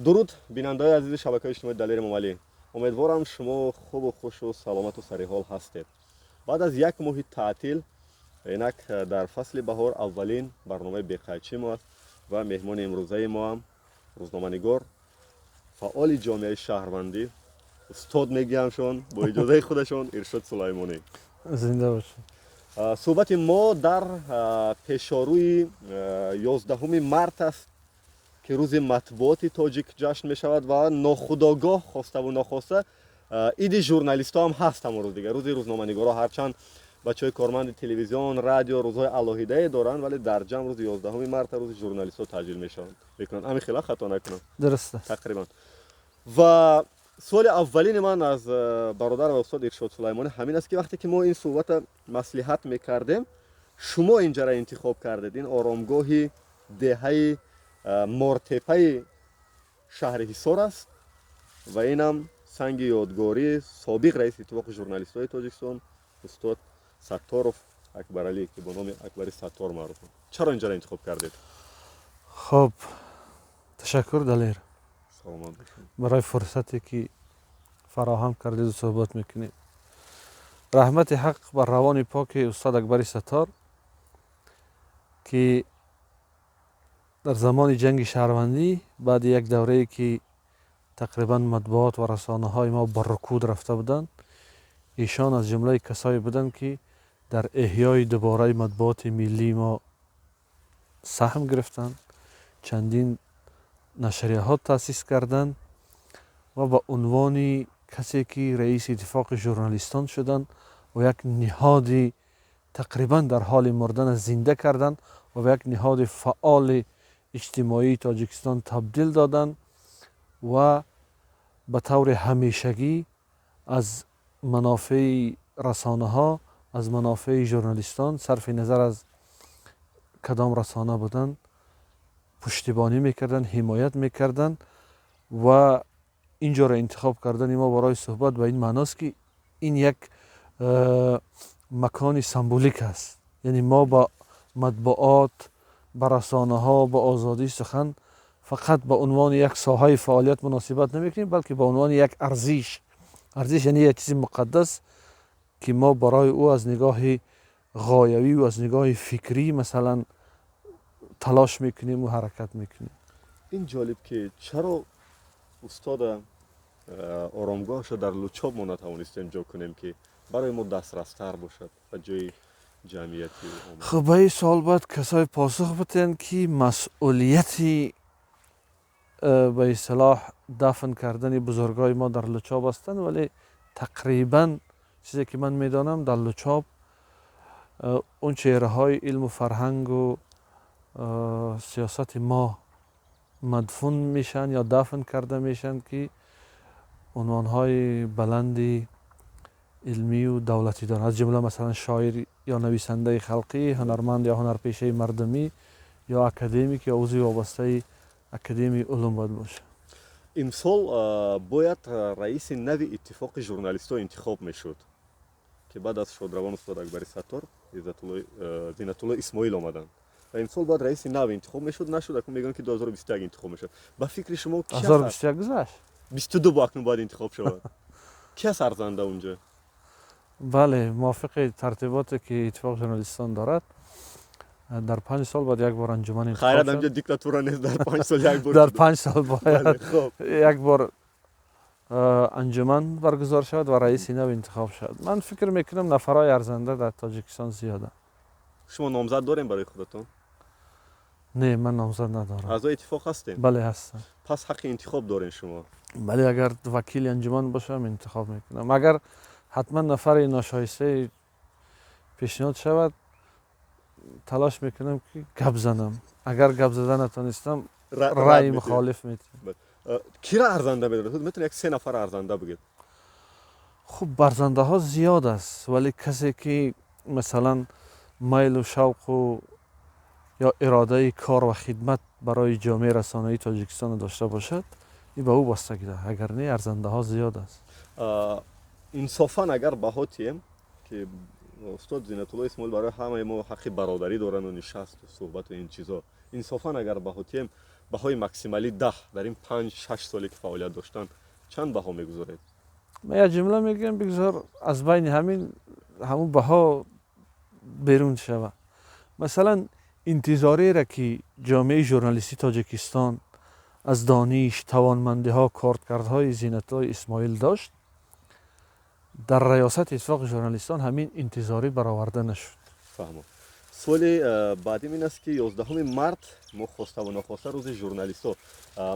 Дуруд, бинандаҳои азизи шабакаи иҷтимоии Далери Эмомалӣ. Умедворам, шумо хубу хушу саломату сариҳол ҳастед. Баъд аз як моҳи таътил инак дар фасли баҳор аввалин барномаи «Беқайчи» мо аст ва меҳмони имрӯзаи моам рӯзноманигор, фаъоли ҷомеаи шаҳрвандӣ, устод мегӯямшон бо иҷозаи худашон, Иршод Сулаймонӣ. Зинда бошед. Суҳбати мо дар пешорӯи 11 март аст, ки рӯзи матбуоти тоҷик ҷашн мешавад ва нохудогоҳ, хоставу нохоста, иди журналистҳо ҳам ҳаст ҳамон рӯз дигар, рӯзи рӯзноманигорҳо. Ҳарчанд бачаҳои корманди телевизион, радио рӯзҳои алоҳидае доранд, вале дар ҷамъ рӯзи 11 марта рӯзи журналистҳо таҷлил мешаванд, мекунанд. Ҳамин хела, хато накунам? Дуруст аст. Тақрибан. Ва суоли аввалини ман аз бародар ва устод Иршод Сулаймонӣ ҳамин аст, ки вақте ки мо ин суҳбата маслиҳат мекардем, шумо инҷара интихоб кардед. Ин оромгоҳи деҳаи Мортепаи шаҳри Ҳисор аст ва инам санги ёдгории собиқ раиси Иттифоқи журналистҳои Тоҷикистон устод Сатторов Акбаралӣ, ки бо номи Акбари Саттор маъруфанд. Чаро инҷара интихоб кардед? Хуб, ташаккур, Далер, Саломат бошед. барои фурсате ки фароҳам кардеду суҳбат мекунем. Раҳмати ҳақ бар равони поки устод Акбари Саттор, ки дар замони ҷанги шаҳрвандӣ, баъди як даврае ки тақрибан матбуот ва расонаҳои мо ба рукуд рафта буданд, эшон аз ҷумлаи касое буданд, ки дар эҳёи дубораи матбуоти миллии мо саҳм гирифтанд, чандин нашрияҳо таъсис карданд ва ба унвони касе ки раиси Иттифоқи журналистон шуданд ва як ниҳоди тақрибан дар ҳоли мурдана зинда карданд ва ба як ниҳоди фаъоли иҷтимоии Тоҷикистон табдил доданд ва ба таври ҳамешагӣ аз манофеи расонаҳо, аз манофеи журналистон, сарфи назар аз кадом расона буданд, пуштибонӣ мекарданд, ҳимоят мекарданд. Ва ин ҷоро интихоб кардани мо барои суҳбат ба ин маъност, ки ин як макони символик аст, яъне мо ба матбуот, ба расонаҳо, ба озодии сухан фақат ба унвони як соҳаи фаъолият муносибат намекунем, балки ба унвони як арзиш. Арзиш яъне як чизи муқаддас, ки мо барои ӯ аз нигоҳи ғоявӣ ва аз нигоҳи фикрӣ, масалан, талош мекунем ва ҳаракат мекунем. Ин ҷолиб, ки чаро устода оромгоҳашо дар Лучоб мо натавонистем ҷо кунем, ки барои мо дастрастар бошад ва ҷои ҷамъияти? Хуб, ба ин суол бояд касое посух бидиҳанд, ки масъулияти ба истилоҳ дафн кардани бузургои мо дар Лучоб ҳастанд. Вале тақрибан чизе ки ман медонам, дар Лучоб он чеҳраҳои илму фарҳангу сиёсати мо мадфун мешаванд ё дафн карда мешаванд, ки унвонҳои баланди илмию давлатӣ доранд, аз ҷумла, масалан, шоир ё нависандаи халқӣ, ҳунарманд ё ҳунарпешаи мардумӣ ё академик ё узви вобастаи Академияи улум бояд бошад. Имсол бояд раиси нави Иттифоқи журналистҳо интихоб мешуд, ки баъд аз шодравон устод Акбари Саттор Зинатулло Исмоил омаданд ва имсол бояд раиси нав интихоб мешуд, нашуд. Акнун мегӯянд, ки 2021 интихоб мешавад. Ба фикри шумо, ки 2021 гузашт. 22 бо акнун бояд интихоб шавад. Ки аст арзанда унҷо? Бале, мувофиқи тартиботе ки Иттифоқи журналистон дорад, дар 5 сол бояд як бор анҷуман интихоб Хайрат, шавад. Ҳамҷо диктатура нест, дар 5 сол як бор. Дар 5 сол бояд Бале, хуб. як бор анҷуман баргузор шавад ва раиси нав интихоб шавад. Ман фикр мекунам, нафарҳои арзанда дар Тоҷикистон зиёданд. Шумо номзад дорем барои худатон? Не, ман номзад надорам. Аъзои иттифоқ ҳастем? Бале, ҳастам. Пас ҳаққи интихоб дорем шумо. Бале, агар вакили анҷуман бошам, интихоб мекунам. Агар ҳатман нафари ношоистае пешниҳод шавад, талош мекунам, ки гап занам. Агар гап зада натонистам, рад раъи медиҳед. мухолиф метиҳам. Кира арзанда медонед? Метавонед як се нафар арзанда бигӯед? Хуб, арзандаҳо зиёд аст, вале касе ки, масалан, майлу шавқу ё иродаи кор ва хидмат барои ҷомеаи расонаии Тоҷикистонро дошта бошад, ин ба ӯ бастагӣ дорад. Агар не, арзандаҳо зиёд аст. Инсофан агар баҳо тием, ки устод Зинатулло Исмоил барои ҳамаи мо ҳаққи бародарӣ дорану нишасту суҳбату ин чизо, инсофан агар баҳо тием, Баҳои максималӣ 10 дар ин 5-6 соле ки фаъолият доштанд, чанд баҳо мегузоред? Ман як ҷумла мегӯям, бигзор аз байни ҳамин ҳамун баҳо берун шавад. Масалан, интизореро ки ҷомеаи журналистии Тоҷикистон аз дониш, тавонмандиҳо, коркардҳои Зинатуллои Исмоил дошт, дар раёсати Иттифоқи журналистон ҳамин интизорӣ бароварда нашуд. Фаҳмам. Суоли баъдим ин аст, ки 11 март мо хоставу нохоста рӯзи журналистҳо,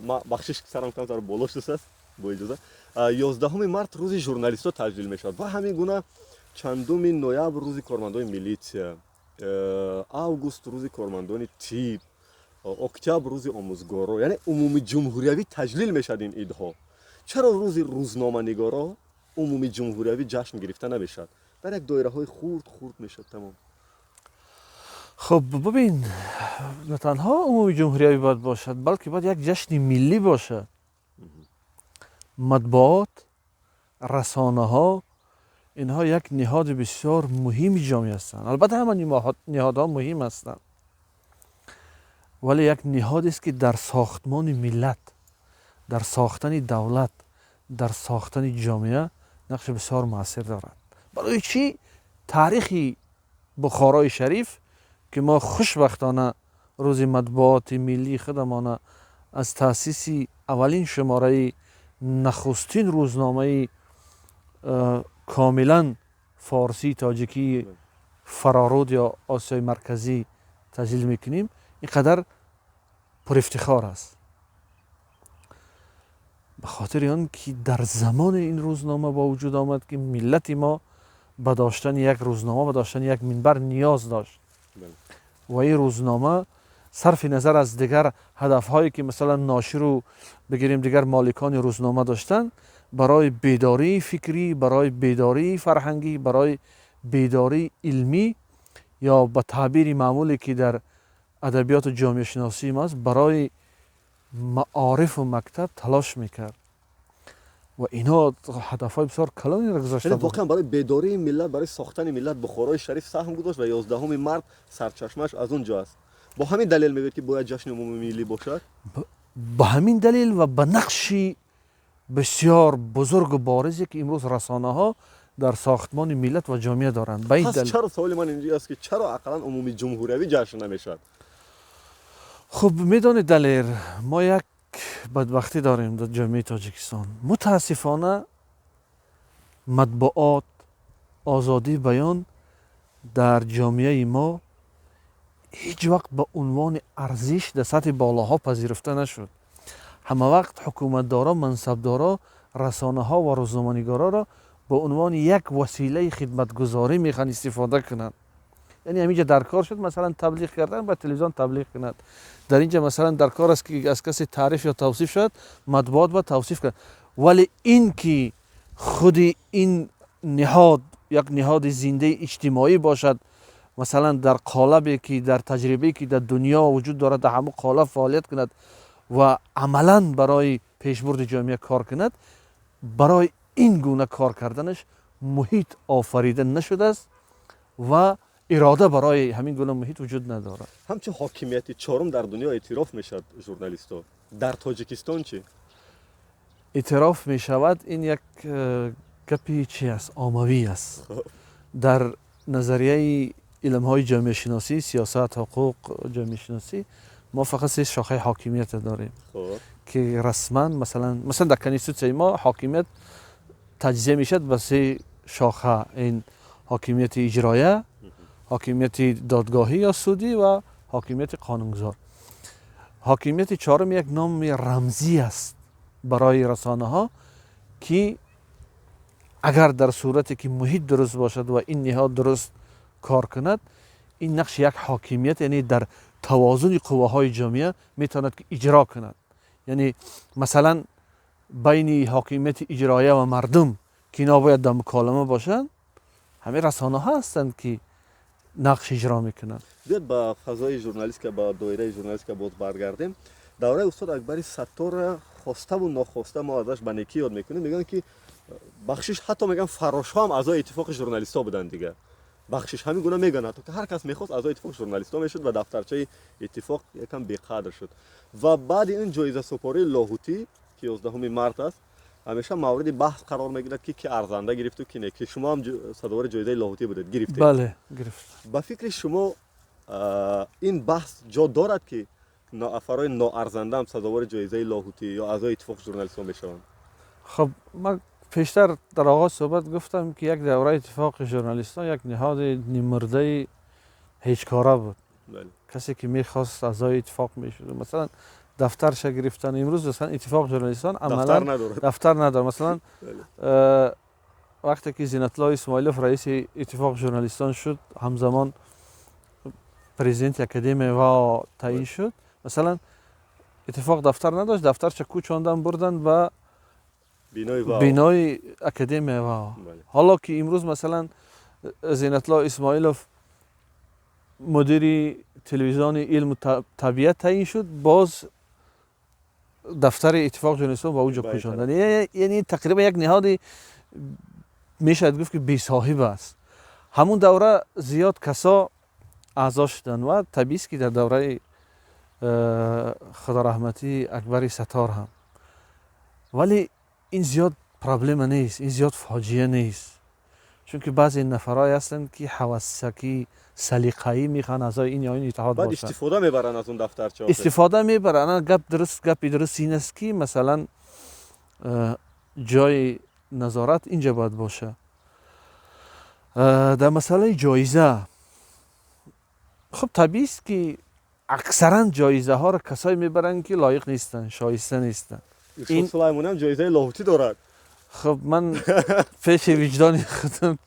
ма бахшиш, сарам камтар боло шудааст, бо иҷоза, 11 март рӯзи журналистҳо таҷлил мешавад ва ҳамин гуна чандуми ноябр рӯзи кормандони милитсия, август рӯзи кормандони тиб, октябр рӯзи омӯзгоро, яъне умумиҷумҳуриявӣ таҷлил мешавад ин идҳо. Чаро рӯзи рӯзноманигоро умумиҷумҳуриявӣ ҷашн гирифта намешавад? Дар як доираҳои хурд хурд мешавад, тамом. Хуб, бубин, на танҳо умумиҷумҳуриявӣ бояд бошад, балки бояд як ҷашни миллӣ бошад. Матбуот, расонаҳо, инҳо як ниҳоди бисёр муҳими ҷомеа ҳастанд. Албатта, ҳама ниҳодҳо муҳим ҳастанд, вале як ниҳодест, ки дар сохтмони миллат, дар сохтани давлат, дар сохтани ҷомеа нақши бисёр муассир дорад. Барои чӣ таърихи Бухорои Шариф, ки мо хушбахтона рӯзи матбуоти миллии худамона аз таъсиси аввалин шумораи нахустин рӯзномаи комилан форсии тоҷикии Фароруд ё Осиёи Марказӣ таҷлил мекунем, ин қадар пурэфтихор аст? Ба хотири он ки дар замони ин рӯзнома ба вуҷуд омад, ки миллати мо ба доштани як рӯзнома, ба доштани як минбар ниёз дошт. Ва ин рӯзнома, сарфи назар аз дигар ҳадафҳое ки масалан ноширу бигирем дигар моликони рӯзнома доштанд, барои бедории фикрӣ, барои бедории фарҳангӣ, барои бедории илмӣ ё ба таъбири маъмуле ки дар адабиёту ҷомеашиносии мо аст, барои маорифу мактаб талош мекард ва инҳо ҳадафҳои бисёр калонеро гузошта. Воқеан барои бедории миллат, барои сохтани миллат Бухорои Шариф саҳм гузошт ва 11 март сарчашмааш аз он ҷо аст. Бо ҳамин далел мегӯяд, ки бояд ҷашни умумимиллӣ бошад? Ба ҳамин далел ва ба нақши бисёр бузургу боризе, ки имрӯз расонаҳо дар сохтмони миллат ва ҷомеа доранд. Ба ин пас чаро, саволи ман инҷо аст, ки чаро ақаллан умумиҷумҳуриявӣ ҷашн намешавад? Хуб, медонед, Далер, мо як бадбахтӣ дорем дар ҷомеаи Тоҷикистон. Мутаассифона, матбуот, озодии баён дар ҷомеаи мо ҳеҷ вақт ба унвони арзиш дар сатҳи болоҳо пазируфта нашуд. Ҳама вақт ҳукуматдоро, мансабдоро расонаҳо ва рӯзноманигороро ба унвони як василаи хидматгузорӣ мехоҳанд истифода кунанд. Яъне ҳаминҷа дар кор шуд, масалан, таблиғ кардан, ба телевизион таблиғ кунад. Дар инҷа, масалан, дар кор аст, ки аз касе таъриф ё тавсиф шавад, матбуот ба тавсиф кунад. Вале ин ки худи ин ниҳод як ниҳоди зиндаи иҷтимоӣ бошад, масалан, дар қолабе ки дар таҷрибае ки дар дунё вуҷуд дорад, дар ҳамон қолаб фаъолият кунад ва амалан барои пешбурди ҷомеа кор кунад, барои ин гуна кор карданаш муҳит офарида нашудааст ва ирода барои ҳамин гуна муҳит вуҷуд надорад. Ҳамчун ҳокимияти чорум дар дунё эътироф мешавад журналистҳо. Дар Тоҷикистон чӣ? Эътироф мешавад, ин як гапи чи аст, оммавӣ аст. Дар назарияи илмҳои ҷомеашиносӣ, сиёсат, ҳуқуқ, ҷомеашиносӣ, мо фақат се шохаи ҳокимията дорем, ки расман масалан дар конститутсияи мо ҳокимият таҷзия мешавад ба се шоха: ин ҳокимияти иҷроя, ҳокимияти додгоҳӣ ё судӣ ва ҳокимияти қонунгузор. Ҳокимияти чорум як номи рамзӣ аст барои расонаҳо, ки агар дар сурате ки муҳит дуруст бошад ва ин ниҳод дуруст кор кунад, ин нақши як ҳокимият, яъне дар тавозуни қувваҳои ҷомеа метавонад ки иҷро кунад. Яъне, масалан, байни ҳокимияти иҷроия ва мардум, ки инҳо бояд дар муколама бошанд, ҳамин расонаҳо ҳастанд, ки нақш иҷро мекунанд. Биёд ба фазои журналистика, ба доираи журналистика боз баргардем. Давраи устод Акбари Сатторра хоставу нохоста мо азаш ба некӣ ёд мекунем. Мегӯянд, ки, бахшиш, ҳатто мегӯянд, фаррошҳо ҳам аъзои Иттифоқи журналистҳо буданд дигар. Бахшиш, ҳамин гуна мегӯянд, ҳатто ки ҳар кас мехост аъзои иттифоқи журналистон мешуд ва дафтарчаи иттифоқ якам беқадр шуд. Ва баъди ин ҷоизасупории Лоҳутӣ, ки 11 март аст, ҳамеша мавриди баҳс қарор мегирад, ки ки арзанда гирифту ки не, ки шумо ҳам сазовори ҷоизаи Лоҳутӣ будед, гирифтед. Бале, гирифт. Ба фикри шумо, ин баҳс ҷо дорад, ки нафарҳои ноарзанда ҳам сазовори ҷоизаи Лоҳутӣ ё аъзои иттифоқи журналистон мешаванд? Хуб, ман пештар дар оғоз суҳбат гуфтам, ки як давраи иттифоқи журналистон як ниҳоди ниммурдаи ҳеҷкора буд. Касе ки мехост, аъзои иттифоқ мешуд. Масалан, дафтарша гирифтан. Имрӯз масалан иттифоқ журналистон амалан дафтар надорад. Масалан, вақте ки Зинатулло Исмоилов раиси иттифоқи журналистон шуд, ҳамзамон президенти академия ва таъин шуд. Масалан, иттифоқ дафтар надошт, дафтарча кӯчондан, бурдан ба бинои академия ва. Ҳоло ки имрӯз масалан Зинатулло Исмоилов мудири телевизиони илму табиат таъин шуд, боз дафтари иттифоқи журналистон ба ӯ ҷо кӯчондан. Яъне тақрибан як ниҳоди, мешавад гуфт, ки бесоҳиб аст. Ҳамун давра зиёд касо аъзо шуданд ва табиист, ки дар давраи худораҳматии Акбари Саттор ҳам. Вале ин зиёд проблема нест, ин зиёд фоҷиа нест, чунки баъзе нафарҳое ҳастанд, ки ҳавассакӣ, салиқаӣ мехоҳанд аъзои ин ё ин иттиҳод бошанд. Истифода мебаранд аз он дафтарча. Истифода мебаранд. Гап дуруст, гапи дуруст ин аст, ки масалан ҷои назорат инҷа бояд боша. Дар масъалаи ҷоиза, хуб, табиист, ки аксаран ҷоизаҳоро касое мебаранд, ки лоиқ нестанд, шоиста нестанд. Иршод Сулаймонӣ ҳам ҷоизаи Лоҳутӣ дорад. Хуб, ман пеши виҷдони худам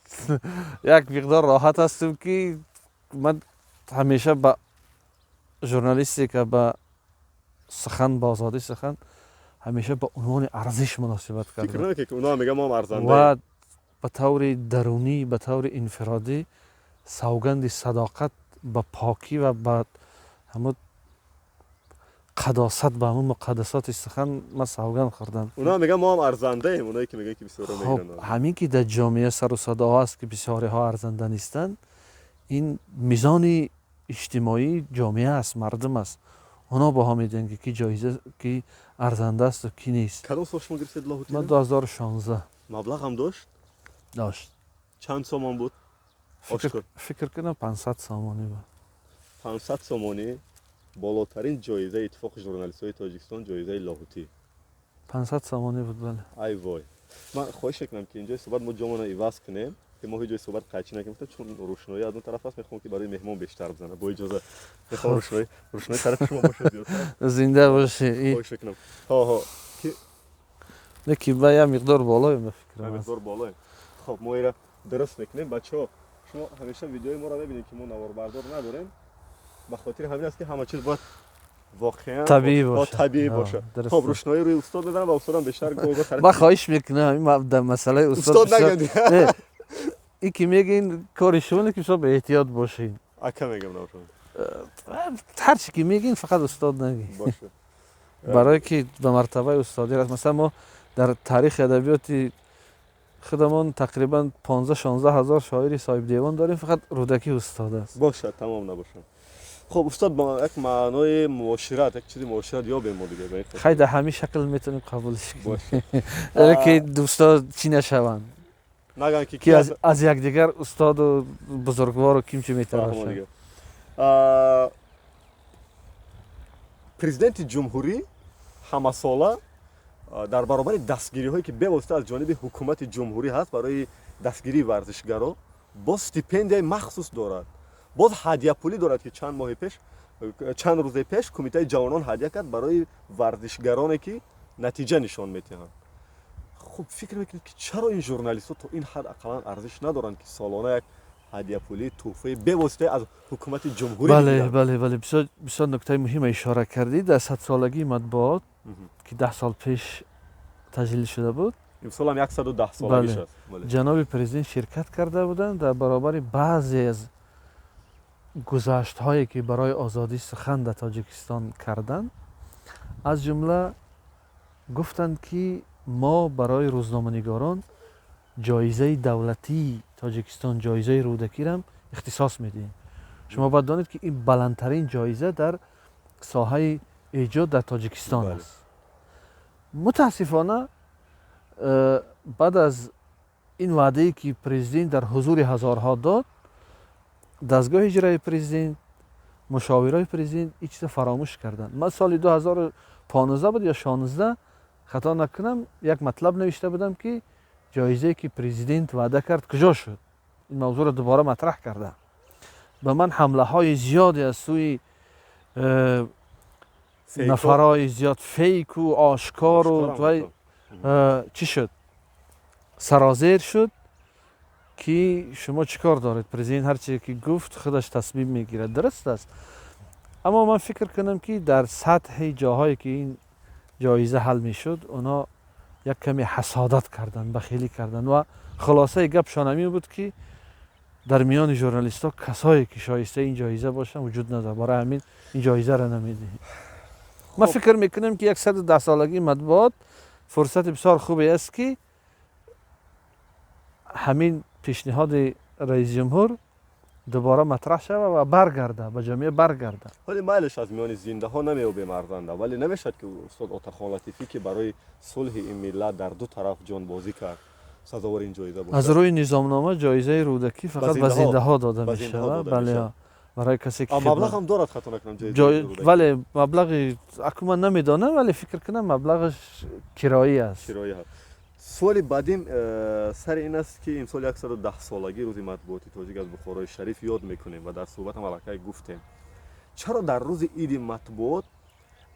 як миқдор роҳат ҳастам, ки ман ҳамеша ба журналистика, ба сухан, ба озодии сухан ҳамеша ба унвони арзиш муносибат кардам. Фикр намекунед, ки онҳо мегӯянд, мо ҳам арзандаем? Ва ба таври дарунӣ, ба таври инфиродӣ савганди садоқат ба покӣ ва ба ҳамун қадосат, ба ҳамун муқаддасоти сухан ман савганд хӯрдам. Онҳо мегӯянд, мо ҳам арзандаем, оное ки мегӯянд, ки бисёрро мегиранд. Ҳамин ки дар ҷомеа сару садоҳо аст, ки бисёриҳо арзанда нестанд, ин мизони иҷтимоии ҷомеа аст, мардум аст. Онҳо баҳо медиҳанд, ки ки ҷоиза, ки арзанда асту ки нест. Кадом сол шумо гирифтед Лоҳутиро? Ман 2016. Маблағ ҳам дошт? Дошт. Чанд сомон буд? Фикр кунам, 500 сомонӣ буд. 500 сомонӣ, болотарин ҷоизаи иттифоқи журналистҳои Тоҷикистон, ҷоизаи Лоҳутӣ. 500 сомонӣ буд, бале. Ай вой, ман хоҳиш мекунам, ки инҷои суҳбат мо ҷомонро иваз кунем, ки мо ҳеҷ ҷои суҳбат қайчӣ накунем, чун рӯшноӣ аз он тараф аст. Мехоҳам, ки барои меҳмон бештар бизанад. Бо иҷоза, мехоҳам рӯшноӣ тарафи шумо бошад зиёдтар. Зинда бошӣ. Хоҳиш мекунам. Ҳо, ки Не, ки ба як миқдор болоем, ба фикрам. Миқдор болоем. Хоб, мо ира дуруст мекунем. Бачаҳо, шумо ҳамеша видеои моро мебинед, ки мо наворбардор надорем. Ба хотири ҳамин аст, ки ҳама чиз бояд воқеан табиӣ бошад. Табиӣ бошад. Хоб, рӯшноӣ рӯи устод мезанам ва устодам бештар гоҳ. Ман хоҳиш мекунам, дар масъалаи устод нагӯед. Ин ки мегӯин, кори шумо, ки шумо ба эҳтиёт бошед. Ака мегам нашумо. Ҳарчи ки мегӯин, фақат устод нагӯед, барое ки ба мартабаи устодӣ раст. Масалан, мо дар таърихи адабиёти худамон тақрибан 15-16 ҳазор шоири соҳибдевон дорем, фақат Рӯдакӣ устод аст. Бошад, тамом набошад. Хуб, устод, як маънои муошират, як чизи муошират ёбем мо дига. Хай, дар ҳамин шакл метавонем қабулш кунем, яъне ки дӯсто чӣ нашаванд. Нагӯянд ки аз якдигар устоду бузургвору ким чӣ метарошанд. Президенти ҷумҳурӣ ҳамасола дар баробари дастгириҳое, ки бевосита аз ҷониби ҳукумати ҷумҳурӣ ҳаст барои дастгирии варзишгаро, боз стипендияи махсус дорад, боз ҳадияпулӣ дорад, ки чанд моҳи пеш, чанд рӯзе пеш кумитаи ҷавонон ҳадия кард барои варзишгароне, ки натиҷа нишон медиҳанд. Хуб, фикр мекунед, ки чаро ин журналистҳо то ин ҳад ақаллан арзиш надоранд, ки солона як ҳадияпулӣ, тӯҳфаи бевоситаи аз ҳукумати ҷумҳурӣ? Бале, бисёр нуктаи муҳима ишора кардӣ. Дар садсолагии матбуот, ки 10 сол пеш таҷлил шуда буд, Имсолам 110 солагиш аст. Ҷаноби президент ширкат карда буданд. Дар баробари баъзе аз гузаштҳое, ки барои озодии сухан дар Тоҷикистон карданд, аз ҷумла гуфтанд, ки мо барои рӯзноманигорон ҷоизаи давлатии Тоҷикистон, ҷоизаи Рӯдакиро ҳам ихтисос медиҳем. Шумо бояд донед, ки ин баландтарин ҷоиза дар соҳаи эҷод дар Тоҷикистон аст. Мутаассифона, баъд аз ин ваъдае, ки президент дар ҳузури ҳазорҳо дод, дастгоҳи иҷрои президент, мушовирои президент ин чиза фаромӯш карданд. Ман соли 2015 буд ё 16, хато накунам, як матлаб навишта будам, ки ҷоизае, ки президент ваъда кард, куҷо шуд. Ин мавзӯъро дубора матраҳ кардам. Ба ман ҳамлаҳои зиёде аз сӯи нафарҳои зиёд, фейку ошкору вай чӣ шуд, сарозер шуд, ки шумо чӣ кор доред, президент ҳар чизе ки гуфт, худаш тасмим мегирад. Дуруст аст, аммо ман фикр кунам, ки дар сатҳи ҷоҳое, ки ин ҷоиза ҳал мешуд, онҳо як каме ҳасодат карданд, бахилӣ карданд ва хулосаи гапшон ҳамин буд, ки дар миёни журналистҳо касое, ки шоистаи ин ҷоиза бошанд, вуҷуд надорад, барои ҳамин ин ҷоизаро намедиҳем. Ман фикр мекунам, ки 110-солагии матбуот фурсати бисёр хубе аст, ки ҳамин пешниҳоди раисҷумҳур дубора матраҳ шава ва баргарда, ба ҷомеа баргарда. Вале майлаш, аз миёни зиндаҳо намеёбем арзанда, вале намешавад, ки устод Отахон Латифӣ, ки барои сулҳи ин миллат дар ду тараф ҷонбозӣ кард, сазовори ин ҷоиза бошад? Аз рӯи низомнома ҷоизаи Рӯдакӣ фақат ба зиндаҳо дода мешавад, бале, барои касе ки Маблағ ҳам дорад, хато накунам. Вале маблағи аку ман намедонам, вале фикр кунам, маблағаш кироӣ аст. Кироӣ аст. Суоли баъдим сари ин аст, ки имсол 110-солагии рӯзи матбуоти тоҷик аз Бухорои Шариф ёд мекунем ва дар суҳбатам аллакай гуфтем. Чаро дар рӯзи иди матбуот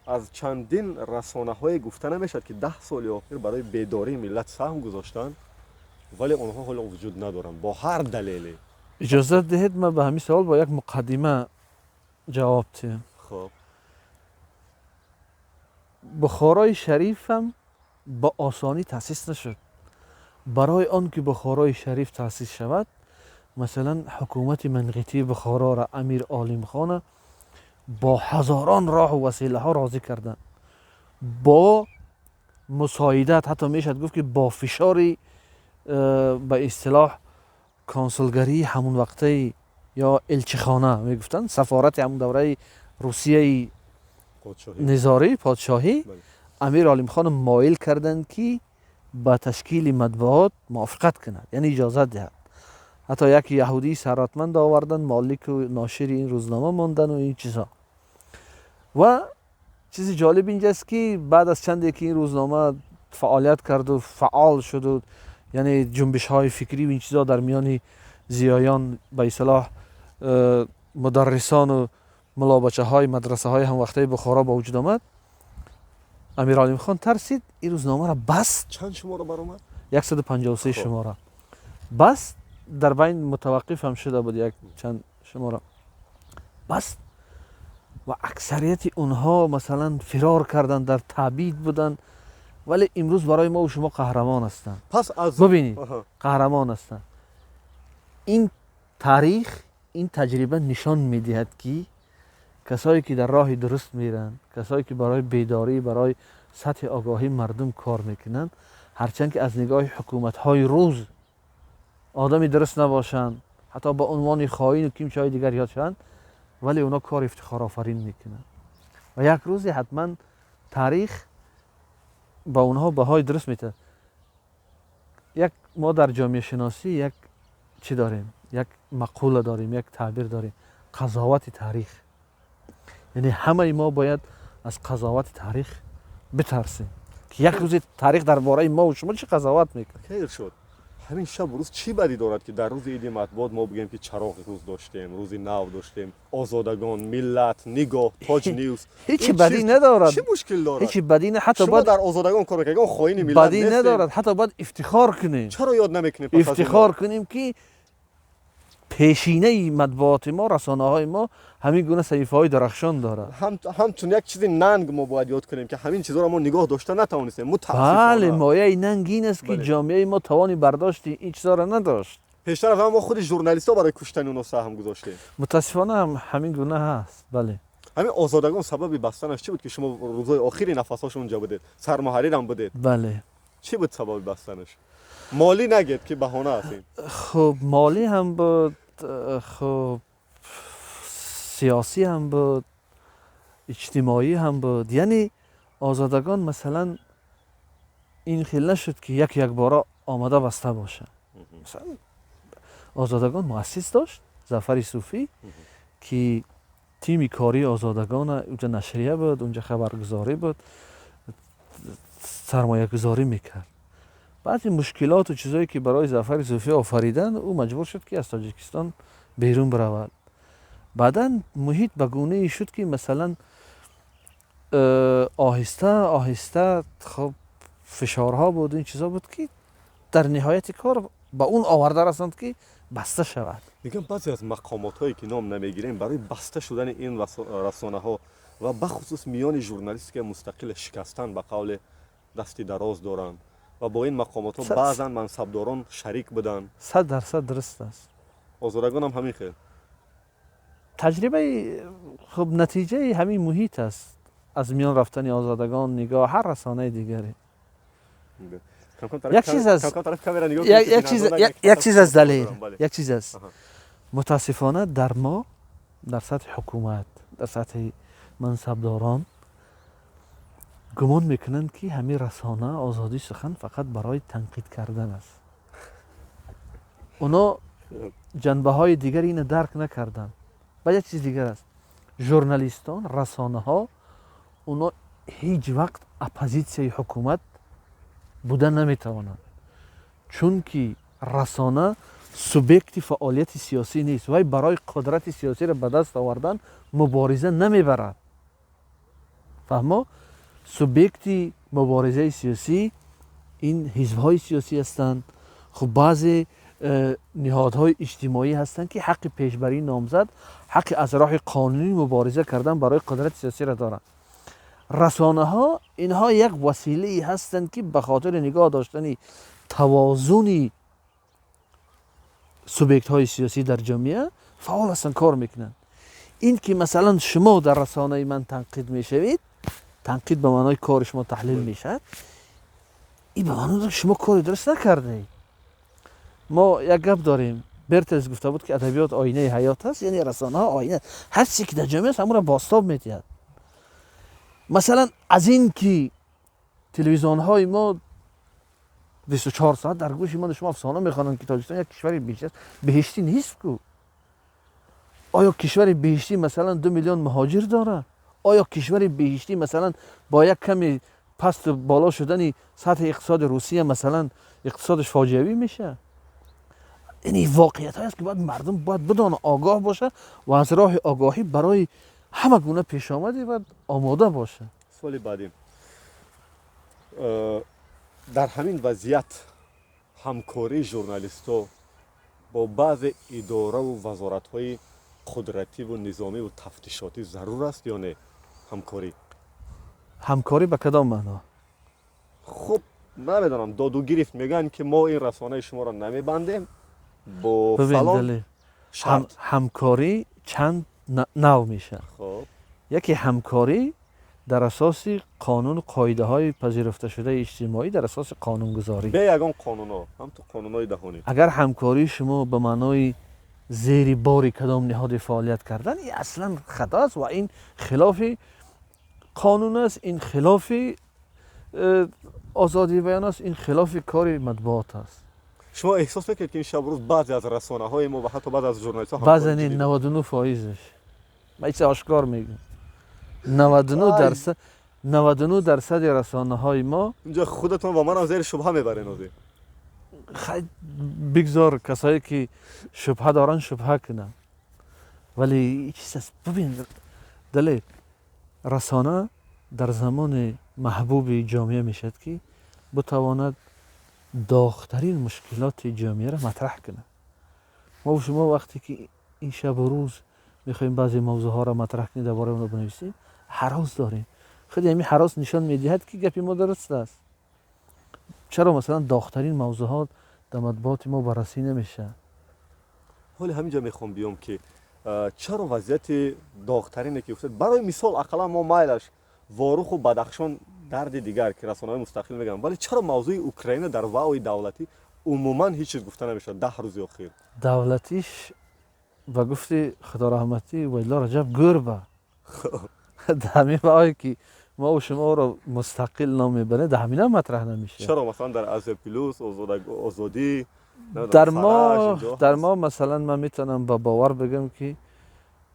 аз чандин расонаҳое гуфта намешавад, ки 10 соли охир барои бедории миллат саҳм гузоштанд, вале онҳо ҳоло вуҷуд надоранд бо ҳар далеле? Иҷозат диҳед, ман ба ҳамин савол бо як муқаддима ҷавоб диҳам. Хоб. Бухорои Шарифам ба осонӣ таъсис нашуд. Барои он ки Бухорои Шариф таъсис шавад, масалан, ҳукумати манғитии Бухороро, Амир Олимхона бо ҳазорон роҳу василаҳо розӣ карданд, бо мусоидат, ҳатто мешавад гуфт, ки бо фишори ба истилоҳ консулгарии ҳамун вақтаи ё элчихона мегуфтанд, сафорати ҳамун давраи Русияи низорӣ, подшоҳӣ, Амир Олимхон моил карданд, ки ба ташкили матбуот мувофиқат кунад, яъне иҷозат диҳад. Ҳатто як яҳудии сарватманд оварданд, молику ношири ин рӯзнома мондану ин чизҳо. Ва чизи ҷолиб инҷаст, ки баъд аз чанде ки ин рӯзнома фаъолият карду фаъол шуду, яъне ҷунбишҳои фикрӣ ин чизҳо дар миёни зиёён, ба истилоҳ мударрисону мулобачаҳои мадрасаҳои ҳамвақтаи Бухоро ба вуҷуд омад, Амир Олимхон тарсид, ин рӯзномаро баст. Чанд шумора баромад? 153 шумора баст. Дар байн мутаваққиф ҳам шуда буд як чанд шумора. Баст ва аксарияти онҳо, масалан, фирор карданд, дар таъбид буданд, вале имрӯз барои мо шумо қаҳрамон ҳастанд. Пас аз Бубинед, қаҳрамон ҳастанд. Ин таърих, ин таҷриба нишон медиҳад, ки касое ки дар роҳи дуруст меранд, касое ки барои бедорӣ, барои сатҳи огоҳии мардум кор мекунанд, ҳарчанд ки аз нигоҳи ҳукуматҳои рӯз одами дуруст набошанд, ҳатто ба унвони хоину кимчаҳои дигар ёд шаванд, вале онҳо кори ифтихорофарин мекунанд ва як рӯзе ҳатман таърих ба онҳо баҳои дуруст метиҳад. Як мо дар ҷомеашиносӣ як чӣ дорем, як мақула дорем, як таъбир дорем: қазовати таърих. Яъне ҳамаи мо бояд аз қазовати таърих битарсем, ки як рӯзе таърих дар бораи мо шумо чӣ қазоват мекунад. Хейр шуд. Ҳамин шабу рӯз чӣ бадӣ дорад, ки дар рӯзи иди матбуот мо бигӯем, ки чароғи рӯз доштем, рӯзи нав доштем, Озодагон, Миллат, Нигоҳ, Тоҷ Ньюс? Ҳечи бадӣ надорад. Чӣ мушкил дорад? Ҳечи бадӣ не, ҳатто шумо дар Озодагон кор мекунед, хоини миллат бадӣ надорад, ҳатто бояд ифтихор кунем. Чаро ёд намекунем? Ифтихор кунем, ки пешинаи матбуоти мо, расонаҳои мо ҳамин гуна саҳифаҳои дарахшон дорад. Ҳамчун як чизи нанг мо бояд ёд кунем, ки ҳамин чизҳоро мо нигоҳ дошта натавонистем, мутаассифона. Бале, мояи нанг ин аст, ки ҷомеаи мо тавони бардошти ин чизҳоро надошт. Пештар аз мо худи журналистҳо барои куштани онҳо саҳм гузоштем. Мутаассифона, ҳам ҳамин гуна ҳаст, бале. Ҳамин Озодагон сабаби бастанаш чӣ буд, ки шумо рӯзҳои охири нафасҳошон унҷа будед, сармуҳаррирам будед? Бале. Чӣ буд сабаби бастанаш? Молӣ нагед ки баҳона аст ин. Хуб, молӣ ҳам буд, хуб, сиёсӣ ҳам буд, иҷтимоӣ ҳам буд. Яъне Озодагон масалан ин хел нашуд ки як якбора омада баста бошад. Масалан Озодагон муассис дошт, Зафари Суфӣ, ки тими кории Озодагон унҷа нашрия буд, унҷа хабаргузорӣ буд, сармоягузорӣ мекард. Баъзе мушкилоту чизое ки барои Зафари Суфӣ офариданд, ӯ маҷбур шуд ки аз Тоҷикистон берун биравад. Баъдан муҳит ба гунае шуд ки масалан оҳиста оҳиста хуб фишорҳо буд, ин чизо буд ки дар ниҳояти кор ба он оварда расонд ки баста шавад. Мегӯям, баъзе аз мақомотҳое ки ном намегирем, барои баста шудани ин расонаҳо ва бахусус миёни журналистикаи мустақил шикастан, ба қавле дасти дароз доранд ва бо ин мақомотҳо баъзан мансабдорон шарик буданд. 100% дуруст аст. Озодагон ҳам ҳамин хел. Таҷрибаи хуб натиҷаи ҳамин муҳит аст, аз миён рафтани Озодагон, Нигоҳ, ҳар расонаи дигаре. Як чиз аст, як чиз аст, Далер, як чиз аст. Мутаассифона дар мо, дар сатҳи ҳукумат, дар сатҳи мансабдорон гумон мекунанд ки ҳамин расона, Озодии сухан фақат барои танқид кардан аст. Оно ҷанбаҳои дигари инро дарк накарданд. Ба як чиз дигар аст, журналистон, расонаҳо, оно ҳеҷ вақт оппозитсияи ҳукумат буда наметавонанд, чунки расона субъекти фаъолияти сиёсӣ нест, вай барои қудрати сиёсиро ба даст овардан мубориза намебарад. Фаҳмо, субъекти муборизаи сиёсӣ ин ҳизбҳои сиёсӣ ҳастанд. Хуб, баъзе ниҳодҳои иҷтимоӣ ҳастанд ки ҳаққи пешбарии номзад, ҳаққи аз роҳи қонунӣ мубориза кардан барои қудрати сиёсиро доранд. Расонаҳо инҳо як василае ҳастанд ки ба хотири нигоҳ доштани тавозуни субъектҳои сиёсӣ дар ҷомеа фаъол ҳастанд, кор мекунанд. Ин ки масалан шумо дар расонаи ман танқид мешавед, танқид ба маънои кори шумо таҳлил мешавад, ин ба маънои шумо кори дуруст накардаед. Мо як гап дорем, Бертелс гуфта буд ки адабиёт оинаи ҳаёт аст, яъне расонаҳо оина, ҳар чизе ки дар ҷомеа аст ҳамонро бозтоб медиҳад. Масалан аз ин ки телевизионҳои мо 24 соат дар гӯши мо шумо афсона мехонанд ки Тоҷикистон як кишвари беҳишт аст, беҳиштӣ нест ку. Оё кишвари беҳиштӣ масалан 2 миллион муҳоҷир дорад? Оё кишвари беҳиштӣ масалан бо як ками пасту боло шудани сатҳи иқтисоди Русия масалан иқтисодаш фоҷиавӣ мешавад? Ин воқеиятҳое аст ки бояд мардум бояд бидонад, огоҳ бошад ва аз роҳи огоҳӣ барои ҳама гуна пешомаде бояд омода бошад. Суоли баъдӣ, дар ҳамин вазъият ҳамкории журналистҳо бо баъзе идораву вазоратҳои қудративу низомиву тафтишотӣ зарур аст ё не? Ҳамкорӣ, ҳамкорӣ ба кадом маъно? Хуб, намедонам, доду гирифт, мегӯянд ки мо ин расонаи шуморо намебандем бо фалон шарт. Ҳамкорӣ чанд нав мешавад. Яке ҳамкорӣ дар асоси қонуну қоидаҳои пазируфташудаи иҷтимоӣ, дар асоси қонунгузорӣ. Бе ягон қонунҳо, ҳам ту қонунҳои даҳонӣ. Агар ҳамкории шумо ба маънои зери бори кадом ниҳоди фаъолият кардан, ин аслан хато аст ва ин хилофи қонун аст, ин хилофи озодии баён аст, ин хилофи кори матбуот аст. Шумо эҳсос мекунед ки ин шабу рӯз баъзе аз расонаҳои мо ва ҳатто баъзе аз журналистҳо баъзе не, 99%-аш. Ман чиз ошкор мегӯям, 99%, 99% расонаҳои мо. Инҷо худатон ва манам зери шубҳа мебаред ҳозир. Бигзор касое ки шубҳа доранд шубҳа кунанд, вале чиз аст. Бибин Далер, расона дар замони маҳбуби ҷомеа мешавад ки битавонад доғтарин мушкилоти ҷомеаро матраҳ кунад. Мо шумо вақте ки ин шабу рӯз мехоҳем баъзе мавзӯъҳоро матраҳ кунем, дар бораи онҳо бинависем, ҳарос дорем. Худи ҳамин ҳарос нишон медиҳад ки гапи мо дуруст аст. Чаро масалан доғтарин мавзӯъҳо дар матбуоти мо баррасӣ намешавад? Ҳоли ҳаминҷо мехоҳам биём ки чаро вазъияти доғтарине ки гуфтед, барои мисол ақаллан мо майлаш Воруху Бадахшон дарди дигар ки расонаҳои мустақил мегӯянд, вале чаро мавзӯи Украина дар ваои давлатӣ Умуман ҳеҷ чиз гуфта намешавад 10 рӯзи охир. Давлатиш ба гуфти худораҳматӣ Убайдулло Раҷаб гурба. Дар ҳамин ваое ки мо шуморо мустақил ном мебарем, дар ҳамина матраҳ намешавад. Чаро масалан дар Азия Плюс, Озодӣ, дар мо масалан ман метавонам ба бовар бигӯям, ки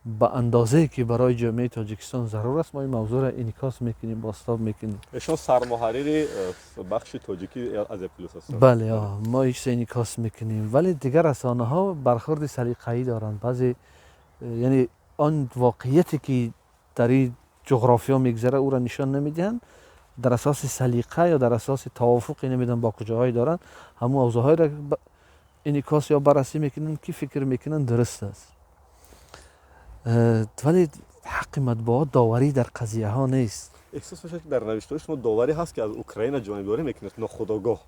ба андозае ки барои ҷомеаи Тоҷикистон зарур аст, мо ин мавзӯъро инъикос мекунем, бозтоб мекунем. Эшон сармуҳаррири бахши тоҷикӣ Азия Плюс ҳастанд. Бале, мо ин чиза инъикос мекунем, вале дигар расонаҳо бархӯрди салиқаӣ доранд. Баъзе, яъне он воқеияте ки дар ин ҷуғрофиё мегузарад, ӯро нишон намедиҳанд. Дар асоси салиқа ё дар асоси тавофуқе намедонам бо куҷоҳое доранд, ҳамон мавзӯъҳоеро инъикос ё баррасӣ мекунанд, ки фикр мекунанд дуруст аст. Вале ҳаққи матбуот доварӣ дар қазияҳо нест. Эҳсос мешавад, ки дар навиштаҳои шумо доварӣ ҳаст, ки аз Украина ҷонибдорӣ мекунед нохудогоҳ.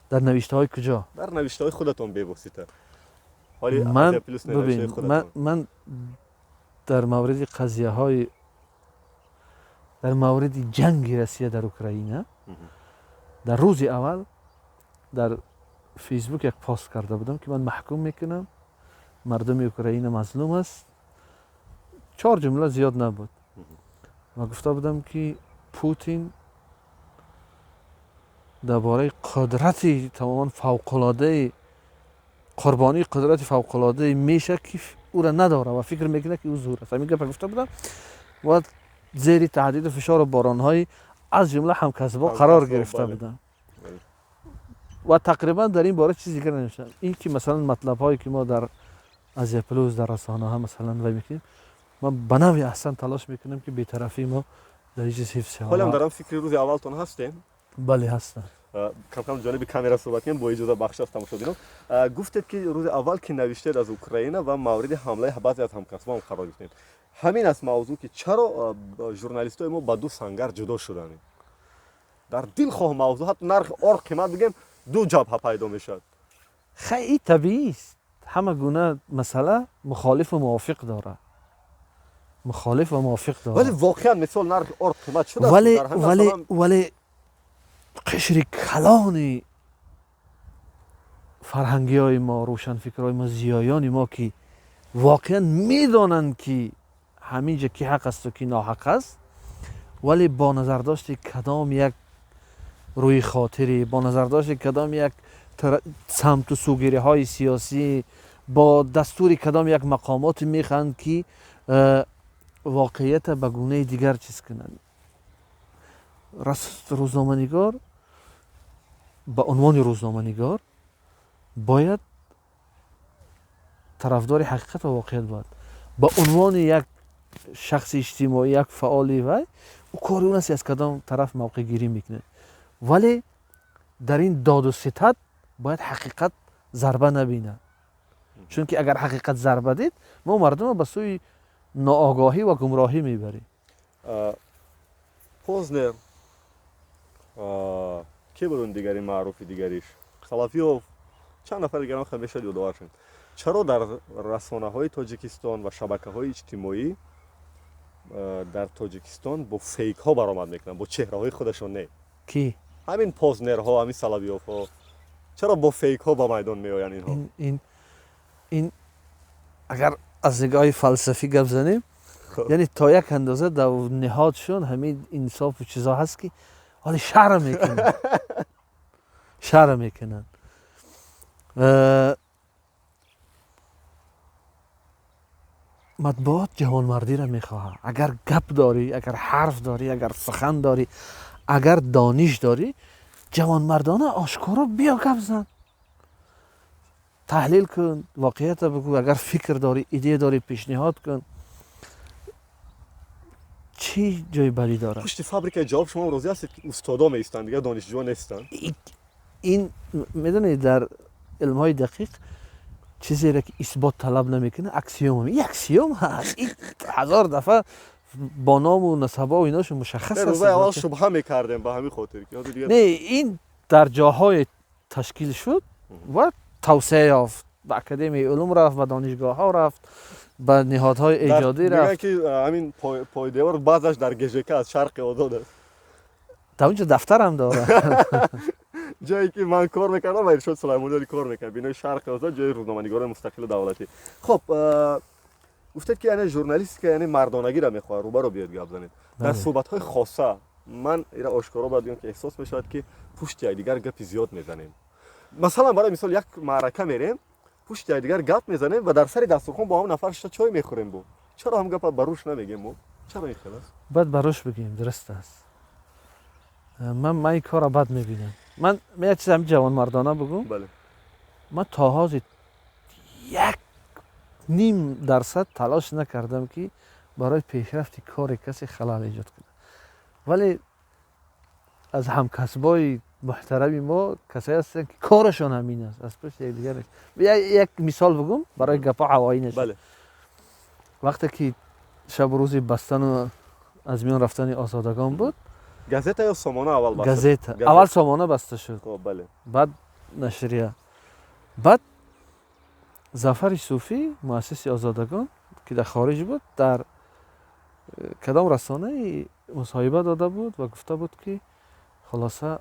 Дар навиштаҳои куҷо? Дар навиштаҳои худатон бевосита. Ман, бибин, ман дар мавриди қазияҳои, дар мавриди ҷанги Россия дар Украина дар рӯзи аввал дар Фейсбук як пост карда будам, ки ман маҳкум мекунам, мардуми Украина мазлум аст. Чор ҷумла зиёд набуд. Ва гуфта будам, ки Путин дар бораи қудрати тамоман фавқулодаи, қурбонии қудрати фавқулодае мешавад, ки ӯра надорад ва фикр мекунад, ки ӯ зур аст. Ҳамин гапа гуфта будам ва зери таҳдиду фишору боронҳои аз ҷумла ҳамкасбо қарор гирифта будам ва тақрибан дар ин бора чизи дигар нанавиштам. Ин ки масалан матлабҳое ки мо дар Азия Плюс, дар расонаҳо масалан вай мекунем, ман ба навъи аҳсан талош мекунам, ки бетарафии мо дар ин чиз ҳифз шавад. Ҳолам дар он фикри рӯзи аввалтон ҳастем? Бале, ҳастам. Камкам ҷониби камера суҳбат кунем, бо иҷоза, бахш аз тамошобинон. Гуфтед, ки рӯзи аввал ки навиштед аз Украина ва мавриди ҳамлаи баъзе аз ҳамкасбон қарор гирифтед. Ҳамин аст мавзӯъ, ки чаро журналистои мо ба ду сангар ҷудо шуданд? Дар дилхоҳ мавзӯъ, ҳатто нархи ор қимат бигем, ду ҷабҳа пайдо мешавад. Хай, ин табиист. Ҳама гуна масъала мухолифу мувофиқ дорад, мухолиф ва мувофиқ дорад. Вале воқеан мисол нархи ор қимат шудааст. Вале қишри калони фарҳангиҳои мо, рӯшанфикрҳои мо, зиёёни мо, ки воқеан медонанд, ки ҳамин ҷа ки ҳақ асту ки ноҳақ аст, вале бо назардошти кадом як рӯи хотирӣ, бо назардошти кадом як самту сугириҳои сиёсӣ, бо дастури кадом як мақомоте мехоҳанд, ки воқеията ба гунаи дигар чиз кунанд. Рӯзноманигор ба унвони рӯзноманигор бояд тарафдори ҳақиқат ва воқеият бошад. Ба унвони як шахси иҷтимоӣ, як фаъоли вай, ӯ кори он аст, аз кадом тараф мавқеъгирӣ мекунад, вале дар ин доду ситад бояд ҳақиқат зарба набинад, чунки агар ҳақиқат зарба дид, мо мардумро ба сӯи ноогоҳӣ ва гумроҳӣ мебарем. Познер ке буд, он дигари маъруфи дигариш, Соловьёв, чанд нафар дигарам мешавад ёдовар шуд. Чаро дар расонаҳои Тоҷикистон ва шабакаҳои иҷтимоӣ дар Тоҷикистон бо фейкҳо баромад мекунанд, бо чеҳраҳои худашон не? Кӣ? Ҳамин Познерҳо, ҳамин Соловьёвҳо, чаро бо фейкҳо ба майдон меоянд инҳо? Ин агар аз нигоҳи фалсафӣ гап занем, яъне то як андоза дар ниҳодшон ҳамин инсофу чизо ҳаст, ки ҳоли шарм мекунанд, шарм мекунанд. Матбуот ҷавонмардиро мехоҳад. Агар гап дорӣ, агар ҳарф дорӣ, агар сухан дорӣ, агар дониш дорӣ, ҷавонмардона ошкоро биё гап зан, таҳлил кун, воқеиятро бигӯ. Агар фикр дорӣ, идея дорӣ, пешниҳод кун. Чӣ ҷои бадӣ дорад? Пушти фабрикаи ҷавоб шумо розӣ ҳастед, ки устодо меистанд, дигар донишҷӯ нестанд? Ин медонед, дар илмҳои дақиқ чизеро ки исбот талаб намекунад, аксиома. Ин аксиом ҳаст, ин ҳазор дафъа бо ному насабову иношо мушаххас аст. Рӯзаи аввал шубҳа мекардем, ба ҳамин хотир ки Не, ин дар ҷоҳое ташкил шуд ва тавсеа ёфт, ба Академияи улум рафт, ба донишгоҳҳо рафт, ба ниҳодҳои эҷодӣ рафт. Ки ҳамин пойдевор баъзаш дар ГЖК аз Шарқи Озод аст. Дар онҷо дафтарам дорад. Ҷое ки ман кор мекардам ва Иршод Сулаймонӣ кор мекард, бинои Шарқи Озод, ҷои рӯзноманигорони мустақили давлатӣ. Хоб, гуфтед, ки яъне журналистика, яъне мардонагиро мехоҳад, рӯбаро биёед гап занед. Дар суҳбатҳои хоса ман ира ошкоро бояд бигӯям, ки эҳсос мешавад, ки пушти якдигар гапи зиёд мезанем. Масалан, барои мисол, як маърака мерем, пушти якдигар гап мезанем ва дар сари дастурхон бо ҳам нафар шиша чой мехӯрем. Бо чаро ҳам гапа ба рӯш намегем мо? Чаро ин хел аст? Бояд ба рӯш бигӯем, дуруст аст. Ман ин корро бад мебинам. Ман як чиз ҳами ҷавонмардона бигӯм. Ман то ҳозир 1.5% талош накардам, ки барои пешрафти кори касе халал эҷод кунам, вале аз ҳамкасбои муҳтарами мо касое ҳастанд, ки корашон ҳамин аст, аз пушти якдигар. Як мисол бигӯм, барои гапҳо ҳавоӣ нашад. Вақте ки шабу рӯзи бастану аз миён рафтани Озодагон буд. Газета ё Сомона аввал баста? Газета аввал, Сомона баста шуд, баъд нашрия. Баъд Зафари Суфӣ, муассиси Озодагон, ки дар хориҷ буд, дар кадом расонаи мусоҳиба дода буд ва гуфта буд, ки хулоса,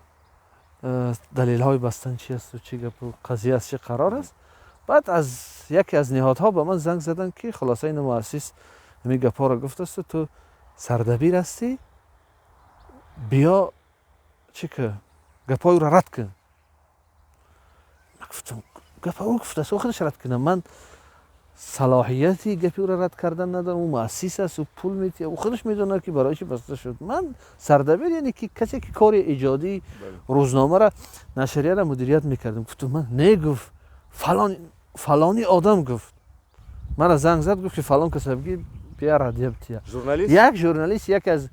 далелҳои бастан чи асту чӣ гапу қазия аз чӣ қарор аст. Баъд аз яке аз ниҳодҳо ба ман занг заданд, ки хулоса, ину муассис ҳамин гапҳоро гуфтасту ту сардабир ҳастӣ, биё, чӣ ки гапҳои ӯро рад кун. Ман гуфтам, гапа ӯ гуфтааст, ӯ худаш рад кунам, ман салоҳияти гапи ӯро рад кардан надорам. Ӯ муассис аст, ӯ пул метиҳад, ӯ худаш медонад, ки барои чӣ баста шуд. Ман сардабир, яъне ки касе ки кори эҷодии рӯзномаро, нашрияро мудирият мекардам. Гуфтам, ман не. Гуфт, фалон фалони одам гуфт, мара занг зад, гуфт, ки фалон каса бигӣ, бия, радия бития. Журналист? Як журналист, яке аз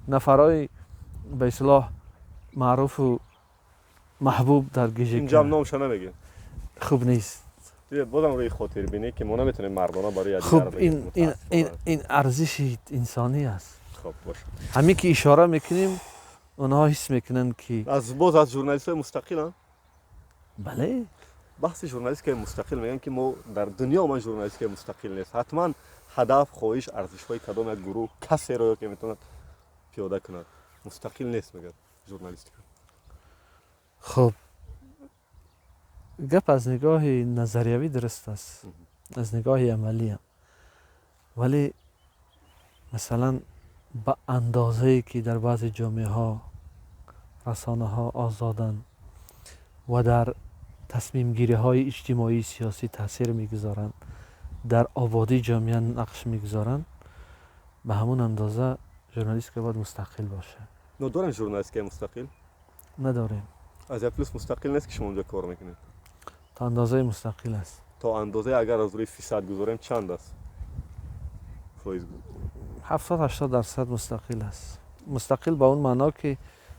нафарҳои ба истилоҳ маъруфу маҳбуб дар ГЖК. Инҷам номша намегӯ. Хуб нест. Бозам рӯи хотирбинӣ, ки мо наметавонем мардона барои хуб, ин арзиши инсонӣ аст. Хуб, бошад. Ҳамин ки ишора мекунем, онҳо ҳис мекунанд, ки аз боз аз журналистҳои мустақиланд? Бале. Баҳси журналистикаи мустақил, мегӯянд, ки мо дар дунё ман журналистикаи мустақил нест, ҳатман ҳадаф, хоҳиш, арзишҳои кадом як гурӯҳ, касеро, ки метавонад пиёда кунад, мустақил нест, мегӯяд, журналистика. Хуб, гап аз нигоҳи назариявӣ дуруст аст, аз нигоҳи амалиам. Вале масалан, ба андозае ки дар баъзе ҷомеаҳо расонаҳо озоданд ва дар тасмимгириҳои иҷтимоии сиёсӣ таъсир мегузоранд, дар ободии ҷомеа нақш мегузоранд, ба ҳамон андоза журналистика бояд мустақил бошад. Но дорем журналистикаи мустақил? Надорем. Азия Плюс мустақил нест, ки шумо онҷо кор мекунед? То андозаи мустақил аст. То андозаи, агар аз рӯи фисад гузорем, чанд аст фоиз? 70-80% мустақил аст. Мустақил ба он маъно, ки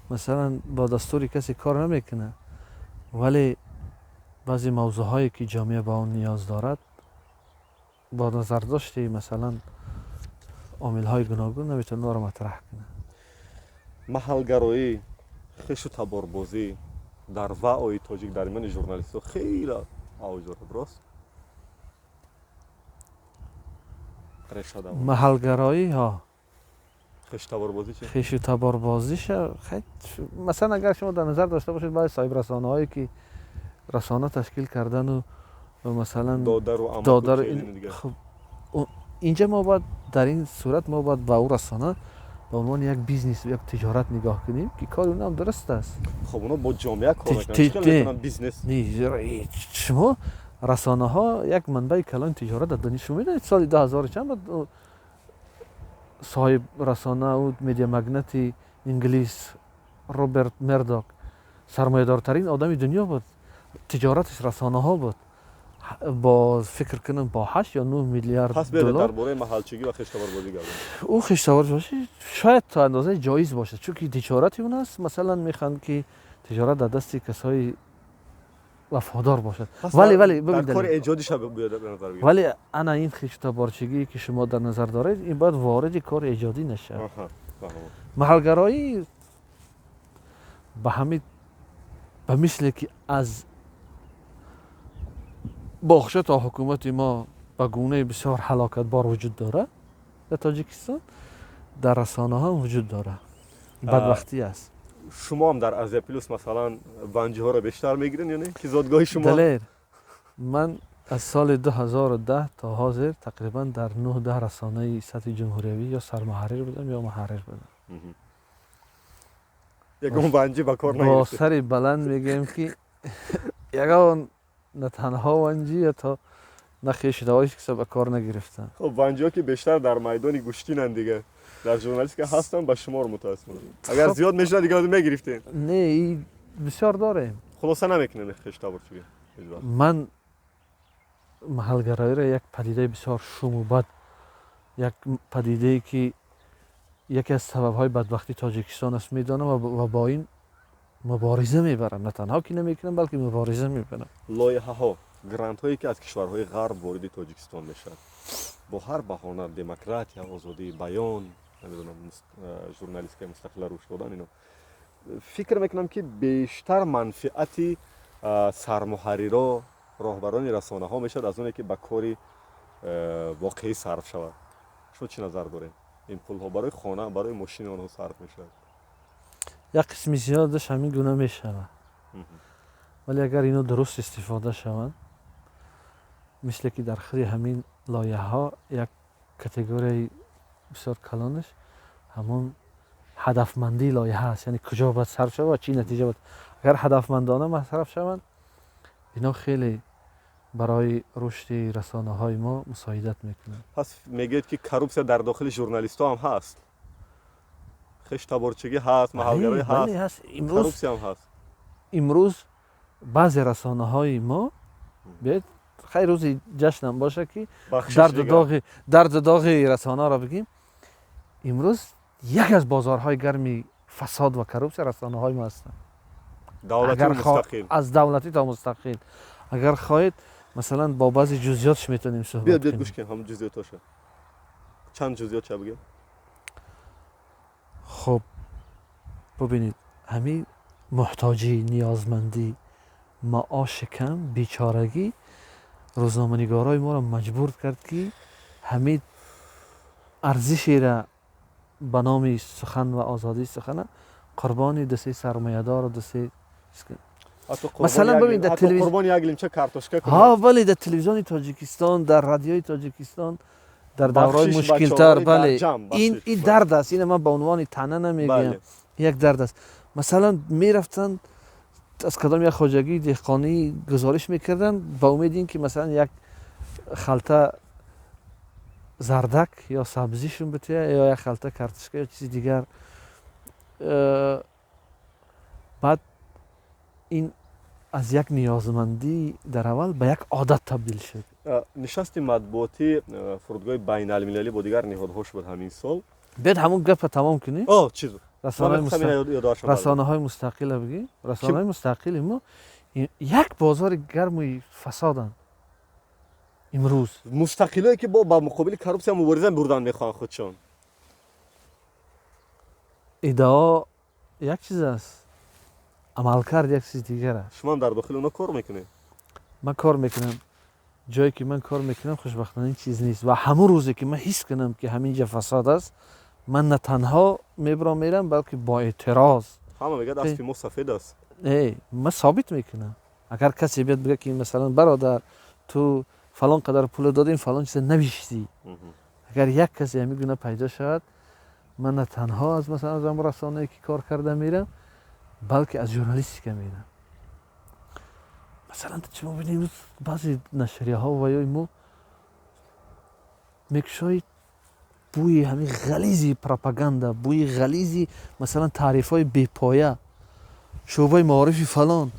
масалан, бо дастури касе кор намекунад, вале баъзе мавзӯъҳое, ки ҷомеа ба он ниёз дорад, бо назардошти масалан омилҳои гуногун наметавонад онро матраҳ кунад. Маҳалгароӣ, хешу таборбозӣ дар ваои тоҷик, дар миёни журналистҳо хеле авҷ дорад, рост? Маҳалгароӣ, ҳо. Хештаборбозӣ чи? Хешу таборбозиша, масалан, агар шумо дар назар дошта бошед баъзе соҳиб расонаҳое, ки расона ташкил кардану масалан додар, хуб, инҷа мо бояд, дар ин сурат мо бояд ба ӯ расона ба унвони як бизнес, як тиҷорат нигоҳ кунем, ки кори онам дуруст аст. Хуб, оно бо ҷомеа кор мекунанд, бизнес. Шумо расонаҳо як манбаи калони тиҷорат дар дунё. Шумо медонед, соли 2000 чанд буд, соҳиб расона, ӯ медиамагнати инглис Роберт Мердок сармоядортарин одами дунё буд, тиҷораташ расонаҳо буд, бо фикр кунам, бо 8 ё 9 миллиард. Пас биёед, дар бораи маҳалчигӣ ва хештаборбозӣ гап. Ӯ хештаборбозӣ шояд то андозаи ҷоиз бошад, чунки тиҷорати он аст. Масалан, мехоҳанд, ки тиҷорат дар дасти касои вафодор бошад, вале кори эҷодиша биёд ба назар. Вале ана ин хештаборчигие, ки шумо дар назар доред, ин бояд вориди кори эҷодӣ нашавад. Маҳалгароӣ ба ҳамин, ба мисле ки аз боғча то ҳукумати мо ба гунаи бисёр ҳалокатбор вуҷуд дорад, дар Тоҷикистон дар расонаҳо вуҷуд дорад, бадбахтӣ аст. Шумо ҳам дар Азия Плюс масалан ванҷиҳоро бештар мегирен ё не, ки зодгоҳи шумо? Далер, ман аз соли 2010 то ҳозир тақрибан дар 9-10 расонаи сатҳи ҷумҳуриявӣ ё сармуҳаррир будам, ё муҳаррир будам. Ягон ванҷӣ ба кор бо нагирифтед? Сари баланд мегӯем, ки ягон на танҳо ванҷӣ, ё то на хешидавоиш киса ба кор нагирифтам. Хоб, ванҷиҳо ки бештар дар майдони гӯштинанд, дига дар журналистика ҳастанд ба шумор, мутаассифона. Агар зиёд мешуданд, дига мегирифтем. Не, и бисёр дорем. Хулоса намекунем хештаборчиги ҳеҷ вақт. Ман маҳалгароиро як падидаи бисёр шуму бад, як падидае ки яке аз сабабҳои бадбахтии Тоҷикистон аст, медонам ва бо ин мубориза мебарам. На танҳо ки намекунам, балки мубориза мебарам. Лоиҳаҳо, грантҳое ки аз кишварҳои ғарб вориди Тоҷикистон мешавад, бо ҳар баҳона: демократия, озодии баён, намедонам, журналистикаи мустақила рушд додан, ино фикр мекунам, ки бештар манфиати сармуҳарриро, роҳбарони расонаҳо мешавад, аз оне ки ба кори воқеӣ сарф шавад. Шумо чӣ назар доред? Ин пулҳо барои хона, барои мошини онҳо сарф мешавад. Як қисми зиёдаш ҳамин гуна мешавад, вале агар ино дуруст истифода шаванд, мисле ки дар худи ҳамин лоиҳаҳо як категорияи бисёр калонаш ҳамон ҳадафмандии лоиҳа аст, яъне куҷо бояд сарф шавад ва чӣ натиҷа бояд. Агар ҳадафмандона масраф шаванд, ино хеле барои рушди расонаҳои мо мусоидат мекунанд. Пас мегӯед, ки коррупсия дар дохили журналистҳо ҳам ҳаст, хештаборчигӣ ҳаст, маҳалгароӣ бале, ҳаст? Ҳаст. Имрӯз Коррупсия ҳам ҳаст. Имрӯз баъзе расонаҳои мо, биёед, хайр, рӯзи ҷашнам боша, ки бахшиш дарду дигар. Дарду доғи расонаро бигем. Имрӯз як аз бозорҳои гарми фасод ва коррупсия расонаҳои мо ҳастанд. Давлатию Агар мустақил. Аз давлатӣ то мустақил. Агар хоҳед, масалан, бо баъзе ҷузъиётш метавонем суҳбат Биёд, биёд, кунем. Гӯш кунем ҳамон ҷузъиётоша. Чанд ҷузъиётша бигем. Хуб, бубинед, ҳамин муҳтоҷӣ, ниёзмандӣ, маоши кам, бечорагӣ рӯзноманигорои моро маҷбур кард, ки ҳамин арзишеро ба номи сухан ва озодии сухана қурбони дастаи сармоядору дастаи ҳатто қурбони Масалан, як бибин, дар ҳатто қурбони як лимча картошка ҳа кунад. Вале дар телевизиони Тоҷикистон, дар радиои Тоҷикистон дар давраҳои Бахшиш, мушкилтар бачаҳои бале. дар ҷамъ, Ин бахшиш, ин бале. дард аст. Ина ман ба унвони таъна намегӯям, як дард аст. Масалан, мерафтанд, аз кадом як хоҷагии деҳқонӣ гузориш мекарданд ба умеди ин ки, масалан, як халта зардак ё сабзишон бития ё як халта картошка ё чизи дигар. Баъд ин аз як ниёзмандӣ дар аввал ба як одат табдил шуд. Нишасти матбуотӣ фурудгоҳи байналмилалӣ бо дигар ниҳодҳо шуд ҳамин сол. Биёд, ҳамун гапа тамом кунем. О, чиз расонаҳои ман мехостам ина ёдовар шавам. Расонаҳои мустақила бигӣ. Расонаҳои мустақили мо як бозори гарму фасоданд имрӯз. Мустақилое ки бо ба муқобили коррупсия мубориза бурдан мехоҳанд худшон. Иддао як чиз аст, амалкард як чизи дигар аст. Шумо ҳам дар дохили онҳо кор мекунед. Ман кор мекунам. Ҷое ки ман кор мекунам, хушбахтона, ин чиз нест ва ҳамун рӯзе ки ман ҳис кунам, ки ҳамин ҷа фасод аст, ман на танҳо мебаром, мерам, балки бо эътироз. Ҳама мегӯяд, аспи мо сафед аст. Не, ман собит мекунам. Агар касе биёд, бигӯяд, ки масалан, бародар, ту фалон қадар пуло додем, фалон чиза навиштӣ, агар як касе ҳамин гуна пайдо шавад, ман на танҳо аз, масалан, аз ҳамон расонае ки кор карда мерам, балки аз журналистика мерам. Масалан, шумо бинед, имрӯз баъзе нашрияҳо ва ё мо мекушоед, бӯи ҳамин ғализи пропаганда, бӯи ғализи, масалан, таърифҳои бепоя, шӯъбаи маорифи фалон,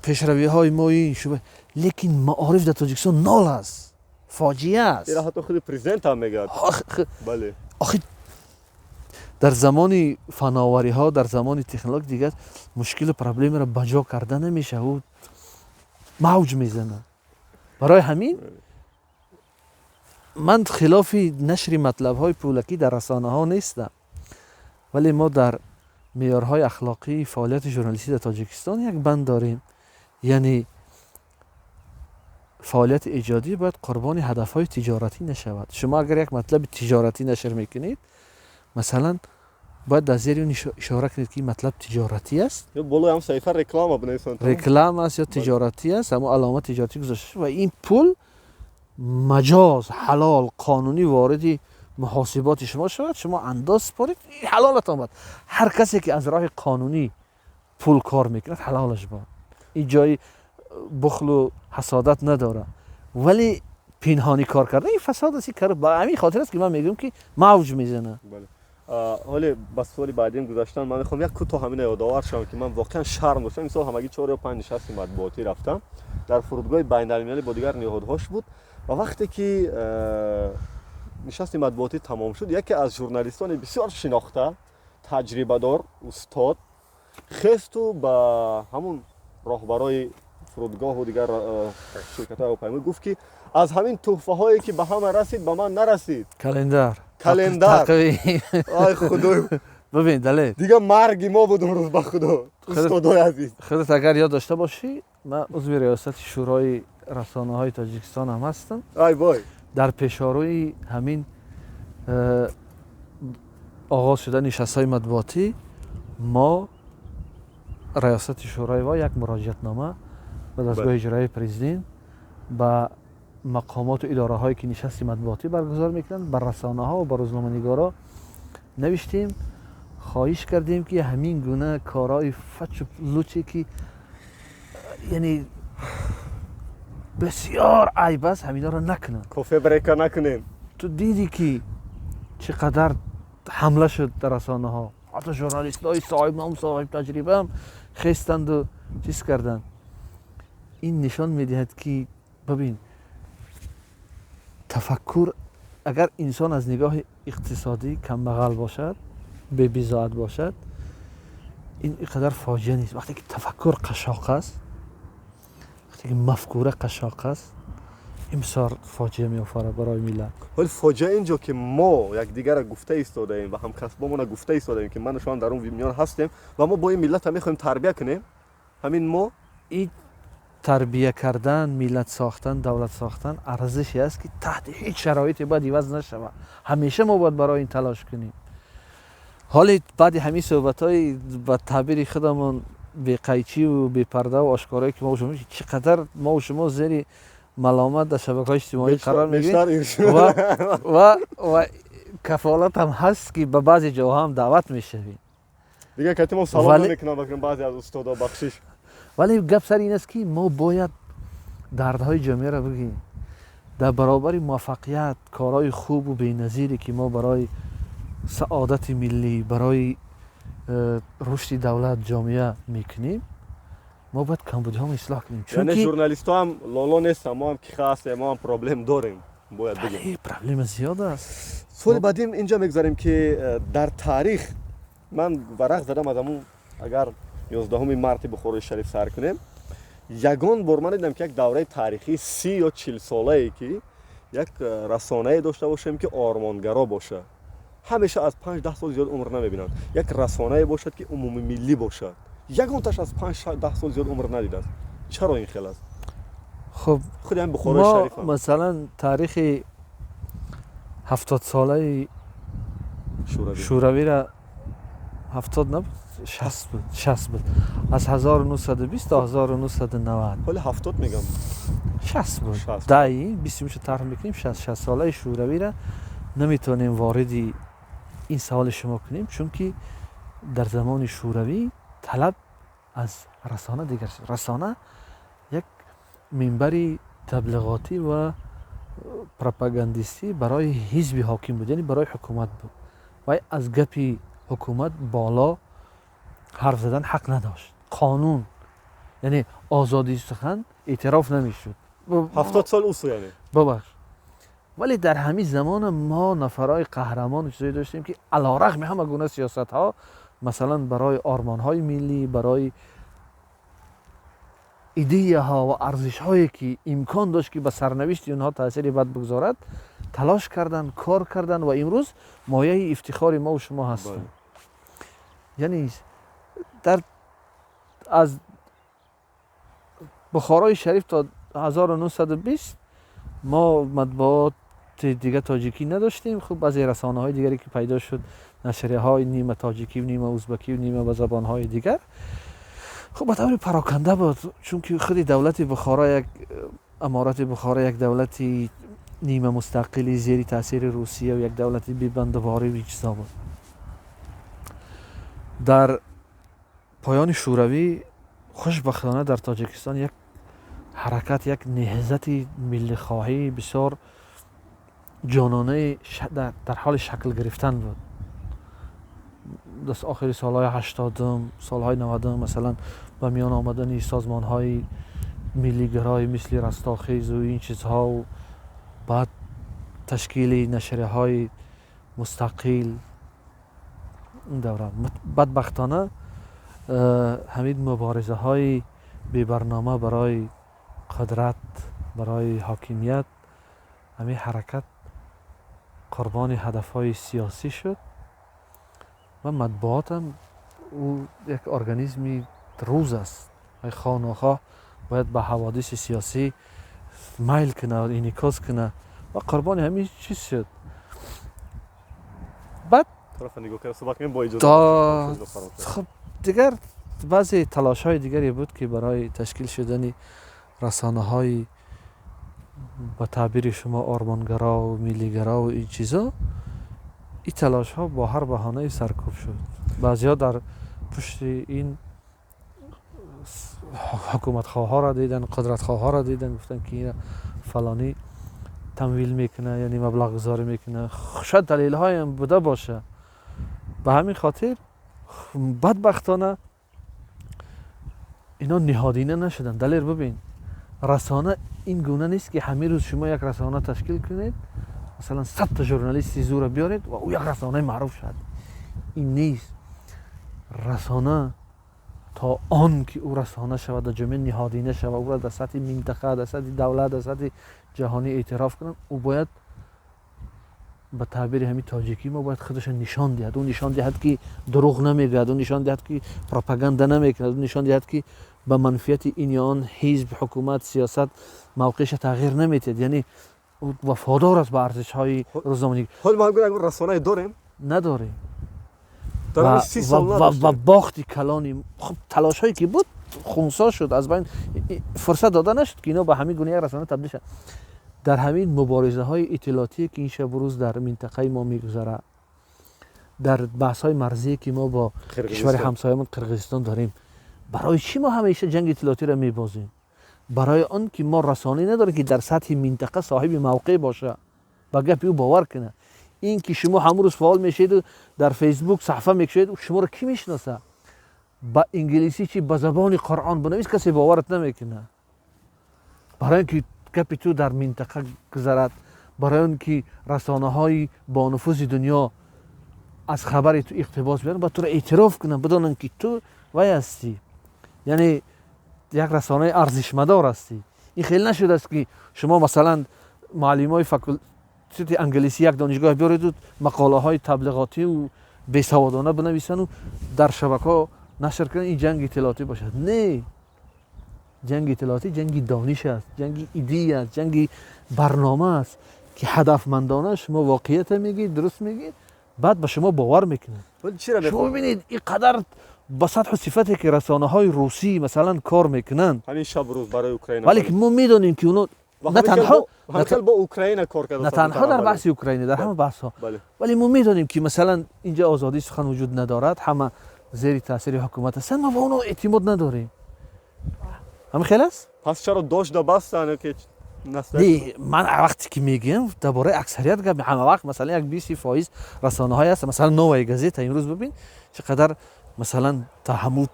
пешравиҳои мо, ин шӯъба. Лекин маориф дар Тоҷикистон нол аст, фоҷиа аст. Ира ҳатто худи президент ҳам мегӯяд, бале. Охи, дар замони фановариҳо, дар замони технология дигар мушкилу проблемаро ба ҷо карда намешавад, ӯ мавҷ мезанад. Барои ҳамин ман хилофи нашри матлабҳои пулакӣ дар расонаҳо нестам, вале мо дар меъёрҳои ахлоқии фаъолияти журналистӣ дар Тоҷикистон як банд дорем, яъне фаъолияти эҷодӣ бояд қурбони ҳадафҳои тиҷоратӣ нашавад. Шумо агар як матлаби тиҷоратӣ нашр мекунед, масалан, Бояд дар зери он ишора кунед, ки ин матлаб тиҷоратӣ аст. Ё болои ҳам саҳифа реклама бинависанд. Реклама аст ё тиҷоратӣ аст, ҳамон аломат тиҷоратӣ гузошта шуд ва ин пул маҷоз, ҳалол, қонунӣ вориди муҳосиботи шумо шавад, шумо андоз супоред, ҳалолатон бод. Ҳар касе ки аз роҳи қонунӣ пул кор мекунад, ҳалолаш бод. Ин ҷои бухлу ҳасодат надорад. Вале пинҳонӣ кор кардан ин фасод аст. Ба ҳамин хотир аст, ки ман мегӯям, ки мавҷ мезанад. Ҳоле ба суоли баъдиам гузаштан, ман мехоҳам як кӯтоҳ ҳамина ёдовар шавам, ки ман воқеан шарм доштам. Имсол ҳамагӣ чор ё панҷ нишасти матбуотӣ рафтам, дар фурудгоҳи байналмилалӣ бо дигар ниҳодҳош буд. Ва вақте ки нишасти матбуотӣ тамом шуд, яке аз журналистони бисёр шинохта, таҷрибадор, устод хесту ба ҳамун роҳбарои фурудгоҳу дигар ширкатҳои ҳавопаймоӣ гуфт, ки аз ҳамин тӯҳфаҳое, ки ба ҳама расид, ба ман нарасид. Календар. Календар. Ай худо! Бибин, далел. Дига марги мо буд он рӯз, ба худо, устодои азиз. Худат агар ёд дошта бошӣ, ман узви риёсати Шӯрои расонаҳои Тоҷикистон ҳам ҳастам. Ай вой! Дар пешорӯи ҳамин оғоз шудани нишастҳои матбуотӣ, мо, раёсати шӯрои во, як муроҷиатнома ба дастгоҳи иҷроияи президент, ба мақомоту идораҳое, ки нишасти матбуотӣ баргузор мекунанд, ба расонаҳо ва ба рӯзноманигоро навиштем, хоҳиш кардем, ки ҳамин гуна корҳои фачу луче, ки яъне бисёр айб аст, ҳаминҳоро накунанд. Кофе брейка накунем. Ту дидӣ, ки чӣ қадар ҳамла шуд дар расонаҳо. Ҳатто журналистҳои соҳибном, соҳибтаҷрибаам хестанду чиз карданд. Ин нишон медиҳад, ки бибин, тафаккур, агар инсон аз нигоҳи иқтисодӣ камбағал бошад, бебизоат бошад, ин қадар фоҷиа нест. Вақте ки тафаккур қашоқ аст, вақте ки мафкура қашоқ аст, ин бисёр фоҷиа меофарад барои миллат. Вале фоҷиа инҷо, ки мо якдигарро гуфта истодаем ва ҳамкасбомона гуфта истодаем, ки ману шумо дар он миён ҳастем ва мо бо ин миллатро мехоҳем тарбия кунем, ҳамин мо. Ин тарбия кардан, миллат сохтан, давлат сохтан арзише аст, ки таҳти ҳеҷ шароите бояд иваз нашавад. Ҳамеша мо бояд барои ин талош кунем. Ҳоле баъди ҳамин суҳбатҳои, ба таъбири худамон, беқайчиву бепардаву ошкорое, ки мо шумо чӣ қадар мо шумо зери маломат дар шабакаҳои иҷтимоӣ қарор мегирем ва кафолат ҳам ҳаст, ки ба баъзе ҷоҳо ҳам даъват мешавем. Дигар кати мо салом намекунам, баъзе аз устодо, бахшиш. Вале гап сари ин аст, ки мо бояд дардҳои ҷомеаро бигӯем. Дар баробари муваффақият, корҳои хубу беназире, ки мо барои саодати миллӣ, барои рушди давлат, ҷомеа мекунем, мо бояд камбудиҳоро ислоҳ кунем. Чунки журналистҳо ҳам лоло нестанд, мо ҳам киха ҳастем, мо ҳам проблем дорем, бояд бигем. Проблема зиёд аст. Суоли баъдим инҷа мегузарем, ки дар таърих ман варақ задам, аз ҳамун агар 11 марти Бухорои Шариф сар кунем, ягон бор ман дидам, ки як давраи таърихии 30 ё 40 солае, ки як расонае дошта бошем, ки ормонгаро бошад, ҳамеша аз 5-10 сол зиёд умр намебинанд. Як расонае бошад, ки умумимиллӣ бошад, ягонташ аз 5-10 сол зиёд умр надидааст. Чаро ин хел аст? Хуб. Худи ҳамин Бухорои Шариф. Масалан, таърихи 70-солаи Шӯравиро, 70 набуд, 60 буд, 60 буд, аз 1920 то 1990. Ҳоли 70 мегам. 60 буд. Даи бистумша тарҳ мекунем. 60 солаи Шӯравиро наметавонем вориди ин саволи шумо кунем, чунки дар замони Шӯравӣ талаб аз расона дигар шуд. Расона як минбари таблиғотӣ ва пропагандистӣ барои ҳизби ҳоким буд, яъне барои ҳукумат буд. Вай аз гапи ҳукумат боло ҳарф задан ҳақ надошт. Қонун, яъне озодии сухан эътироф намешуд. 70 сол усу, яъне. Бубахш, вале дар ҳамин замона мо нафарҳои қаҳрамону чизое доштем, ки алорағми ҳама гуна сиёсатҳо, масалан, барои ормонҳои миллӣ, барои идеяҳо ва арзишҳое, ки имкон дошт, ки ба сарнавишти онҳо таъсири бад бигзорад, талош карданд, кор карданд ва имрӯз мояи ифтихори мову шумо ҳастанд. Яъне дар аз Бухорои Шариф то 1920 мо матбуот дига тоҷикӣ надоштем. Хуб, баъзе расонаҳои дигаре ки пайдо шуд, нашрияҳои нима тоҷикӣ, нима узбакӣ, нима ба забонҳои дигар, хуб, ба таври пароканда буд, чунки худи давлати Бухоро, як аморати Бухоро, як давлати нима мустақили зери таъсири Русия ва як давлати бебандуборӣ чизо буд. Дар поёни Шӯравӣ, хушбахтона, дар Тоҷикистон як ҳаракат, як неҳзати миллихоҳӣ бисёр ҷононаи дар ҳоли шакл гирифтан буд. Охири солҳои 80-ум, солҳои 90-ум, масалан, ба миён омадани созмонҳои миллигарои мисли Растохизу ин чизҳо, баъд ташкили нашрияҳои мустақил. Ин давра, бадбахтона, ҳамин муборизаҳои бебарнома барои қудрат, барои ҳокимият, ҳамин ҳаракат қурбони ҳадафҳои сиёсӣ шуд ва матбуотам ӯ як организми рӯз аст, хоҳ нохоҳ бояд ба ҳаводиси сиёсӣ майл кунад, инъикос кунад ва қурбони ҳамин чиз шуд. Баъд хуб, дигар баъзе талошҳои дигаре буд, ки барои ташкил шудани расонаҳои, ба таъбири шумо, ормонгаро, миллигаро, ин чизо, ин талошҳо бо ҳар баҳонае саркӯб шуд. Баъзеҳо дар пушти ин ҳукуматхоҳҳоро дидан, қудратхоҳҳоро дидан, гуфтанд, ки ина фалонӣ тамвил мекунад, яъне маблағгузорӣ мекунад. Шояд далелҳоям буда боша. Ба ҳамин хотир, бадбахтона, ино ниҳодина нашуданд. Далер, бибин, расона ин гуна нест, ки ҳамин рӯз шумо як расона ташкил кунед, масалан, 100-та журналисти зура биёред ва ӯ як расонаи маъруф шавад. Ин нест. Расона то он ки ӯ расона шавад, дар ҷомеа ниҳодина шавад, ӯро дар сатҳи минтақа, дар сатҳи давлат, дар сатҳи ҷаҳонӣ эътироф кунанд, ӯ бояд, ба таъбири ҳамин тоҷикӣ мо, бояд худашро нишон диҳад. Ӯ нишон диҳад, ки дурӯғ намегӯяд, ӯ нишон диҳад, ки пропаганда намекунад, ӯ нишон диҳад, ки ба манфиати ин ё он ҳизб, ҳукумат, сиёсат мавқеъша тағйир наметиҳад, яъне ӯ вафодор аст ба арзишҳои рӯзноманигӣ. Ҳол мо расонае дорем? Надорем. Ва бохти калони, хуб, талошҳое ки буд, хунсо шуд, аз байн, фурсат дода нашуд, ки ино ба ҳамин гуна як расона табдил шавад. Дар ҳамин муборизаҳои иттилоотие, ки ин шабу рӯз дар минтақаи мо мегузарад, дар баҳсҳои марзие, ки мо бо кишвари ҳамсоямон Қирғизистон дорем, барои чӣ мо ҳамеша ҷанги иттилоотиро мебозем? Барои он ки мо расонае надорем, ки дар сатҳи минтақа соҳиби мавқеъ боша, ба гапи ӯ бовар кунад. Ин ки шумо ҳамун рӯз фаъол мешаведу дар Фейсбук саҳфа мекушоед, шуморо кӣ мешиноса? Ба инглисӣ чи, ба забони Қуръон бинавис, касе боварат намекунад. Барои он ки гапи ту дар минтақа гузарад, барои он ки расонаҳои бонуфузи дунё аз хабари ту иқтибос биёранд, ба туро эътироф кунанд, бидонанд, ки ту вай ҳастӣ, яъне як расонаи арзишмадор ҳастӣ. Ин хеле нашудааст, ки шумо, масалан, муаллимои факултети англисӣ як донишгоҳ биёреду мақолаҳои таблиғотию бесаводона бинависану дар шабакаҳо нашр кунанд, ин ҷанги иттилоотӣ бошад. Не, ҷанги иттилоотӣ ҷанги дониш аст, ҷанги идея аст, ҷанги барнома аст, ки ҳадафмандона шумо воқеията мегӯед, дуруст мегӯед, баъд ба шумо бовар мекунанд. Шумо бибинед, ин қадар ба сатҳу сифате ки расонаҳои русӣ, масалан, кор мекунанд, ҳамин шабу рӯз барои Украина. Вале ки мо медонем, ки оно на танҳо бо Украина кор карда, на танҳо дар баҳси Украина, дар ҳама баҳсҳо, вале мо медонем, ки, масалан, инҷа озодии сухан вуҷуд надорад, ҳама зери таъсири ҳукумат ҳастанд, мо ба оно эътимод надорем. Ҳамин хел аст. Пас чаро дошта бастанд ки? Не, ман вақте ки мегӯям, дар бораи аксарият гап. Ҳама вақт, масалан, як 20% расонаҳое ҳаст, масалан, Новая газета имрӯз бибин, чӣ қадар, масалан, та ҳамун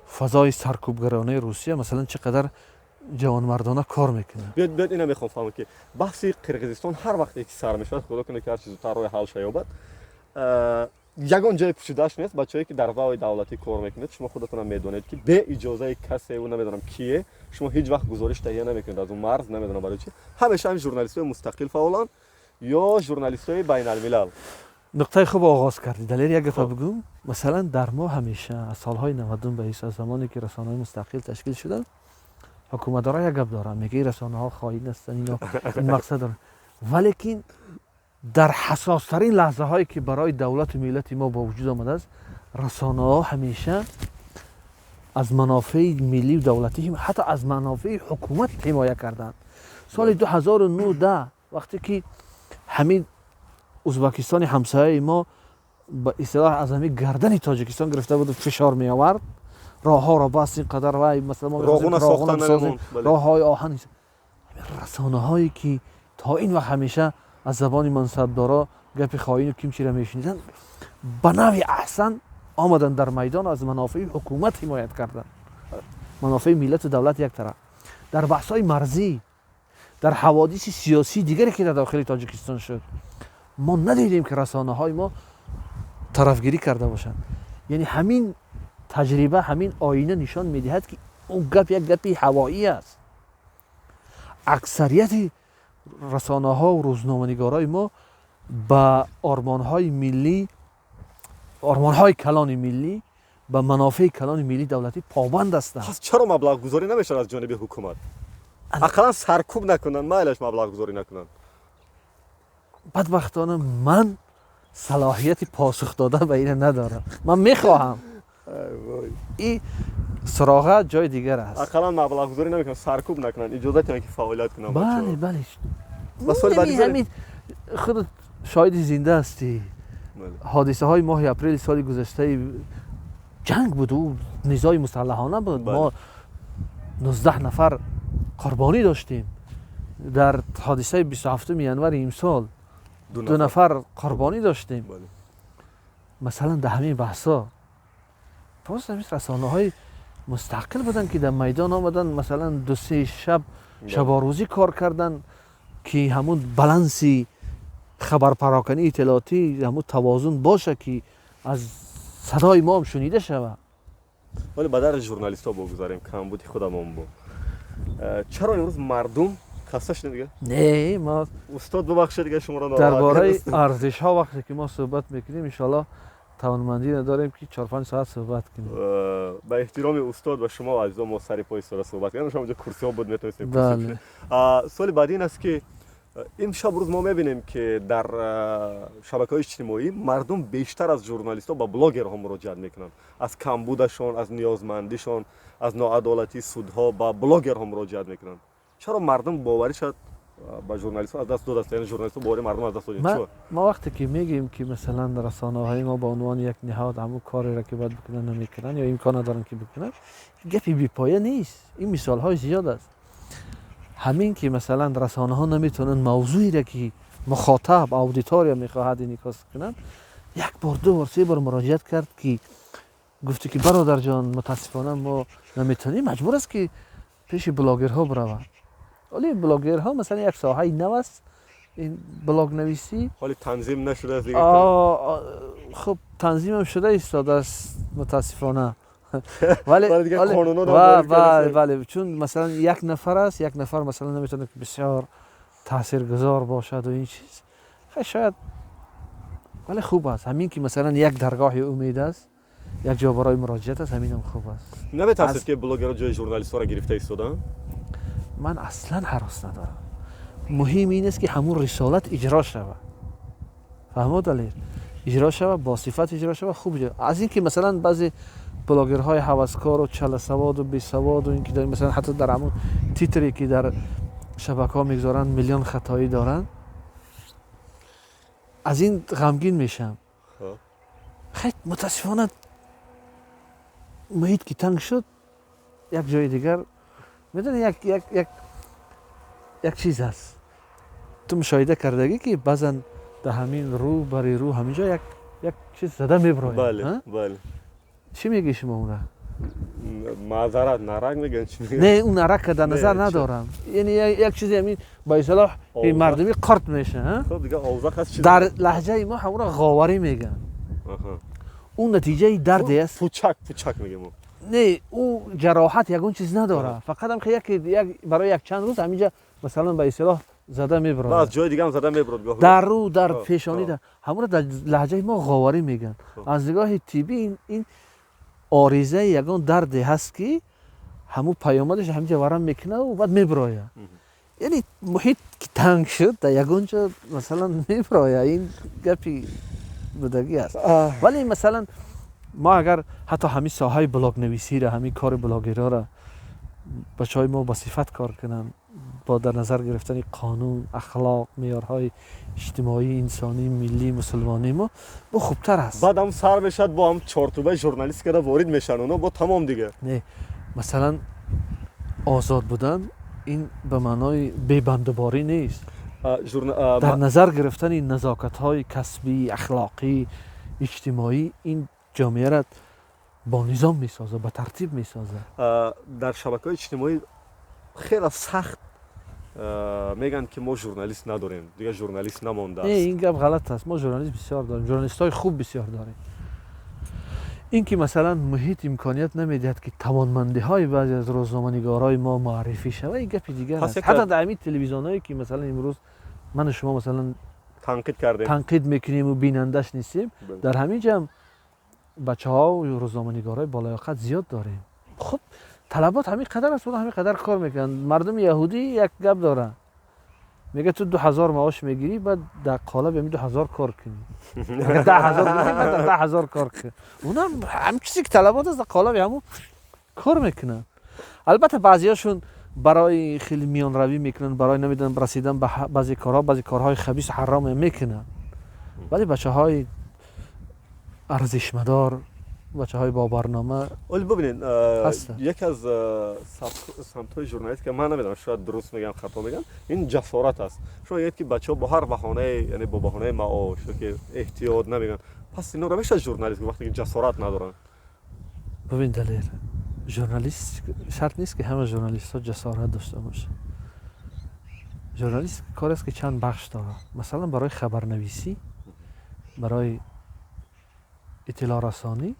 фазои саркӯбгаронаи Русия, масалан, чӣ қадар ҷавонмардона кор мекунад. Биёд, биёд, ина мехоҳам фаҳмам, ки баҳси Қирғизистон ҳар вақте ки сар мешавад, худо кунад, ки ҳар чи зудтар роҳи ҳал шаёбад, ягон ҷои пӯшидааш нест. Бачаҳое, ки дар ваои давлатӣ кор мекунед, шумо худатонам медонед, ки бе иҷозаи касеу намедонам кие шумо ҳеҷ вақт гузориш таҳия намекунед аз он марз. Намедонам барои чӣ ҳамеша ҳам журналистҳои мустақил фаъоланд ё журналистҳои байналмилал. Нуқтаи хуб оғоз кардӣ, Далер. Як гапа бигӯм. Масалан, дар мо ҳамеша аз солҳои 90-ум ба ҳисоб, замоне ки расонаҳои мустақил ташкил шуданд, ҳукуматдорон як гап доранд, мегӯяд, расонаҳо хоин ҳастанд, ино ин мақсад доранд. Валекин дар ҳассостарин лаҳзаҳое ки барои давлату миллати мо ба вуҷуд омадааст, расонаҳо ҳамеша аз манофеи миллию давлатӣ, ҳатто аз манофеи ҳукумат ҳимоя карданд. Соли 2019 вақте ки ҳамин Узбакистони ҳамсояи мо ба истилоҳ аз ҳамин гардани Тоҷикистон гирифта буду фишор меовард, роҳҳоро баст, ин қадар вай, масалан, мо роғуна созем, роҳҳои оҳан, расонаҳое ки то ин вақт ҳамеша аз забони мансабдоро гапи хоину кимчиро мешуниданд, ба навъи аҳсан омаданд дар майдон, аз манофеи ҳукумат ҳимоят карданд, манофеи миллату давлат як тараф. Дар баҳсҳои марзӣ, дар ҳаводиси сиёсии дигаре ки дар дохили Тоҷикистон шуд, мо надидем ки расонаҳои мо тарафгирӣ карда бошанд. Яъне ҳамин таҷриба, ҳамин оина нишон медиҳад, ки он гап як гапи ҳавоӣ аст. Аксарияти расонаҳо ва рӯзноманигорои мо ба ормонҳои миллӣ, ормонҳои калони миллӣ, ба манофеи калони миллӣ давлатӣ побанд ҳастанд. Пас чаро маблағгузорӣ намешавад аз ҷониби ҳукумат? Ақаллан саркӯб накунанд, майлаш маблағгузорӣ накунанд. Бадбахтона ман салоҳияти посух додан ба ина надорам. Ман мехоҳам, ин суроға ҷои дигар аст. Ақаллан маблағгузорӣ намекунанд, саркӯб накунанд, иҷозат диҳанд ки фаъолият кунанд. Бале, бале. Ҳамин худат шоҳиди зинда ҳастӣ. Ҳодисаҳои моҳи апрели соли гузаштаи ҷанг буд, ӯ низои мусаллаҳона буд. Мо 19 нафар қурбонӣ доштем. Дар ҳодисаи 27 январи имсол 2 нафар қурбонӣ доштем. Масалан, дар ҳамин баҳсҳо боз ҳамин расонаҳои мустақил буданд ки дар майдон омаданд, масалан 2-3 шаб шаборӯзӣ кор карданд ки ҳамун баланси хабарпарокании иттилоотӣ, ҳамун тавозун боша ки аз садои мо ҳам шунида шавад. Вале ба дарди журналистҳо богузарем, камбуди худамон бо. Чаро имрӯз мардум хаста шудем дига? Не, ма устод бубахшед дига шуморо дар бораи арзишҳо вақте ки мо суҳбат мекунем, иншоаллоҳ тавонмандӣ надорем ки 4-5 соат суҳбат кунем. Ба эҳтироми устод ва шумо азизон мо сари по истода суҳбат кардем. Шумо онҷо курсиҳо буд, метавонистем курсӣ бишинем. Суоли баъдӣ ин аст ки имшаб рӯз мо мебинем ки дар шабакаҳои иҷтимоӣ мардум бештар аз журналистҳо ба блогерҳо муроҷиат мекунанд. Аз камбудашон, аз ниёзмандишон, аз ноадолатии судҳо ба блогерҳо муроҷиат мекунанд. Чаро мардум боваришад ба журналистҳо аз даст додааст? Яъне журналистҳо бовари мардум аз даст доданд. Ма вақте ки мегӯем ки масалан расонаҳои мо ба унвони як ниҳод ҳамун кореро ки бояд бикунанд намекунанд ё имкон надоранд ки бикунанд, гапи бепоя нест. Ин мисолҳои зиёд аст. Ҳамин ки масалан расонаҳо наметавонанд мавзӯеро ки мухотаб, аудитория мехоҳад инъикос кунанд, як бор, ду бор, се бор муроҷиат кард ки гуфте ки бародарҷон, мутаассифона мо наметавонем, маҷбур аст ки пеши блогерҳо биравад. Вале блогерҳо масалан як соҳаи нав аст, ин блогнависӣ ҳоли танзим нашудааст дига. Хуб, танзимам шуда истодааст мутаассифона. Вале бале, чун масалан як нафар аст, як нафар масалан наметавонад ки бисёр таъсиргузор бошад ва ин чиз. Хай шояд, вале хуб аст ҳамин ки масалан як даргоҳи умед аст, як ҷо барои муроҷиат аст, ҳаминам хуб аст. Наметарсед ки блогерҳо ҷои журналистҳоро гирифта истоданд? Ман аслан ҳарос надорам. Муҳим ин аст ки ҳамун рисолат иҷро шавад. Фаҳмод Далер? Иҷро шавад, бо сифат иҷро шавад, хуб иҷро. Аз ин ки масалан баъзе блогерҳои ҳаваскору чаласаводу бесаводу ин ки масалан ҳатто дар ҳамун титре ки дар шабакаҳо мегузоранд миллион хатоӣ доранд, аз ин ғамгин мешавам. Хай мутаассифона муҳит ки танг шуд, як ҷои дигар медонӣ, як чиз аст. Ту мушоҳида кардагӣ ки баъзан дар ҳамин рӯ бари рӯ ҳамин ҷо як чиз зада мебирояд. Бале, бале. Чӣ мегӯӣ шумо уна? Маъзарат, нарак мегӯянд, чӣ мегӯянд? Не, ӯ нарака дар назар надорам. Яъне як чизе ҳамин ба истилоҳ мардумӣ қорт мешавад. Хуб, дига овзақ аст чиз. Дар лаҳҷаи мо ҳамонро ғоварӣ мегӯянд. Ӯ натиҷаи дарде аст. Пучак, пучак мегӯем мо. Не, ӯ ҷароҳат ягон чиз надорад. Фақат ҳам як барои як чанд рӯз ҳаминҷа масалан ба истилоҳ зада мебирояд. Аз ҷои дига ҳам зада мебирод гоҳ. Дар рӯ, дар пешонӣ, ҳамонро дар лаҳҷаи мо ғоварӣ мегӯянд. Аз нигоҳи тиббӣ ин оризаи ягон дарде ҳаст ки ҳамун паёмадаш ҳаминҷа варам мекунад ва баъд мебирояд. Яъне муҳит ки танг шуд, дар ягон ҷо масалан мебирояд. Ин гапи будагӣ аст. Вале масалан мо агар ҳатто ҳамин соҳаи блогнависиро, ҳамин кори блогерҳоро бачаҳои мо ба сифат кор кунанд, бо дар назар гирифтани қонун, ахлоқ, меъёрҳои иҷтимоӣ, инсонӣ, миллӣ, мусулмонии мо, бо хубтар аст. Баъд ҳам сар мешавад, бо ҳам чортӯбаи журналистикада ворид мешаванд оно, бо тамом дига. Не, масалан озод будан ин ба маънои бебандуборӣ нест. Дар назар гирифтани назокатҳои касбӣ, ахлоқӣ, иҷтимоӣ ин ҷомеаро бо низом месозад, ба тартиб месозад. Дар шабакаҳои иҷтимоӣ хеле сахт мегӯянд, ки мо журналист надорем, дигар журналист намондааст. Не, ин гап ғалат аст. Мо журналист бисёр дорем, журналистҳои хуб бисёр дорем. Ин ки масалан муҳит имконият намедиҳад, ки тавонмандиҳои баъзе аз рӯзноманигорҳои мо муаррифӣ шавад, ин гапи дигар аст. Ҳатто дар ҳамин телевизионҳое ки масалан имрӯз ману шумо масалан танқид кардем, танқид мекунем ва бинандаш нестем, дар ҳамин ҷо ҳам бачаҳо рӯзноманигорҳои болаёқат зиёд дорем. Хуб, талабот ҳамин қадар аст, онҳо ҳамин қадар кор мекунанд. Мардуми яҳудӣ як гап доранд, мегӯяд ту 2000 маош мегирӣ, баъд дар қолаби ҳамин 2000 кор кунӣ. Агар 10,000 гирӣ, баъд дар 10,000 кор кун. Онам ҳамин чизе ки талабот аст, дар қолаби ҳамун кор мекунанд. Албатта баъзеҳошон барои хеле миёнравӣ мекунанд, барои намедонам расидан ба баъзе корҳо, баъзе корҳои хабис ҳаром мекунанд. Вале бачаҳои арзишмадор, бачаҳои бо барнома вале бибинед, яке аз самтҳои журналистика, ман намедонам, шояд дуруст мегӯям, хато мегӯям, ин ҷасорат аст. Шумо мегӯед, ки бачаҳо бо ҳар баҳонае, яъне бо баҳонаи маош ё ки эҳтиёт намегӯянд. Пас инҳоро мешавад журналист гуфт, вақте ки ҷасорат надоранд? Бибин Далер, журналист шарт нест, ки ҳама журналистҳо ҷасорат дошта бошанд. Журналист кор аст, ки чанд бахш дорад. Масалан барои хабарнависӣ, барои иттилоърасонӣ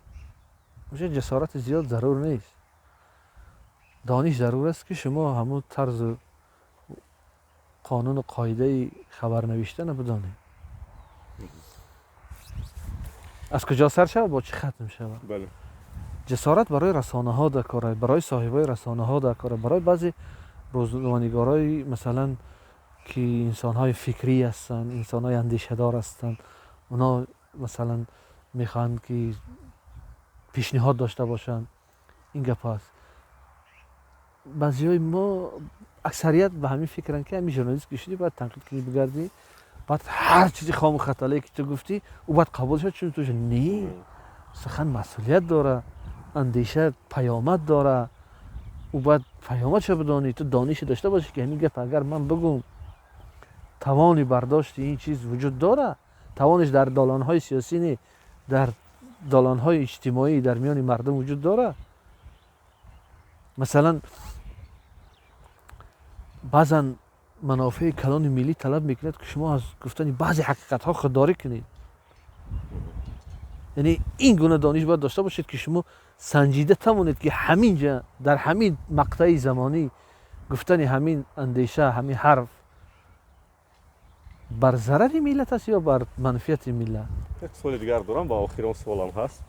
уже ҷасорати зиёд зарур нест. Дониш зарур аст, ки шумо ҳамун тарзу қонуну қоидаи хабарнавиштанро бидонед. Аз куҷо сар шавад, бо чӣ хатм шавад. Ҷасорат барои расонаҳо дар кор аст, барои соҳибои расонаҳо дар кор аст, барои баъзе рӯзноманигорҳои масалан ки инсонҳои фикрӣ ҳастанд, инсонҳои андешадор ҳастанд, онҳо масалан мехоҳанд ки пешниҳод дошта бошанд. Ин гап аст. Баъзеҳои мо аксарият ба ҳамин фикранд, ки ҳамин журналист ки шудӣ, бояд танқид кунӣ, бигардӣ, баъд ҳар чизи хому хатале ки ту гуфтӣ, ӯ бояд қабул шавад, чун ту не. Сухан масъулият дорад, андеша паёмад дорад, ӯ бояд паёмадшо бидонӣ, ту донише дошта бошӣ, ки ҳамин гап агар ман бигӯм, тавони бардошти ин чиз вуҷуд дорад. Тавониш дар долонҳои сиёсӣ не, дар долонҳои иҷтимоӣ дар миёни мардум вуҷуд дорад. Масалан баъзан манофеи калони миллӣ талаб мекунад, ки шумо аз гуфтани баъзе ҳақиқатҳо худдорӣ кунед. Яъне ин гуна дониш бояд дошта бошед, ки шумо санҷида тавонед, ки ҳамин ҷа дар ҳамин мақтаи замонӣ гуфтани ҳамин андеша, ҳамин ҳарф бар зарари миллат аст ё бар манфиати миллат. Як суоли дигар дорам ва охирон суолам ҳаст.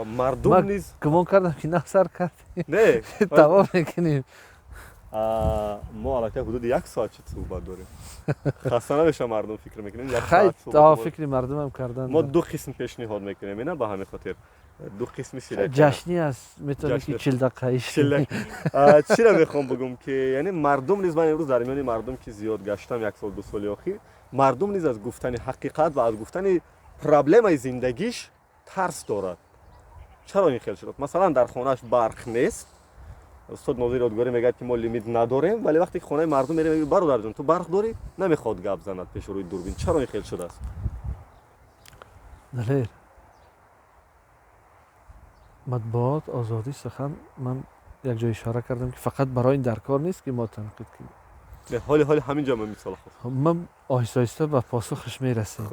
Мардум низ гумон кардам, ки насар кардем, не, тамом мекунем. Мо аллакай ҳудуди як соат чӣ суҳбат дорем. Хаста намешавам, мардум фикр мекунем як хай соат суҳбат то фикри мардумам кардан. Мо ду қисм пешниҳод мекунем, ина ба ҳамин хотир ду қисми силак ҷашнӣ аст, метавонӣ ки Ҷашнӣ. 40 дақиқаи. Чиро мехоҳам бигӯм, ки яъне мардум низ, ман имрӯз дар миёни мардум ки зиёд гаштам, як сол, 2 соли охир, мардум низ аз гуфтани ҳақиқат ва аз гуфтани проблемаи зиндагиш тарс дорад. Чаро ин хел шуд? Масалан дар хонааш барқ нест, устод Нозир Ёдгорӣ мегӯяд, ки мо лимит надорем, вале вақте ки хонаи мардум мерем, мегӯяд: бародарҷон, ту барқ дорӣ? Намехоҳад гап занад пеши рӯи дурбин. Чаро ин хел шудааст? Далер, матбуот, озодии сухан, ман як ҷо ишора кардам, ки фақат барои ин дар кор нест, ки мо танқид кунем. Не, ҳоли ҳамин ҷо ман мисол хостам. Ман оҳиста оҳиста ба посухаш мерасем.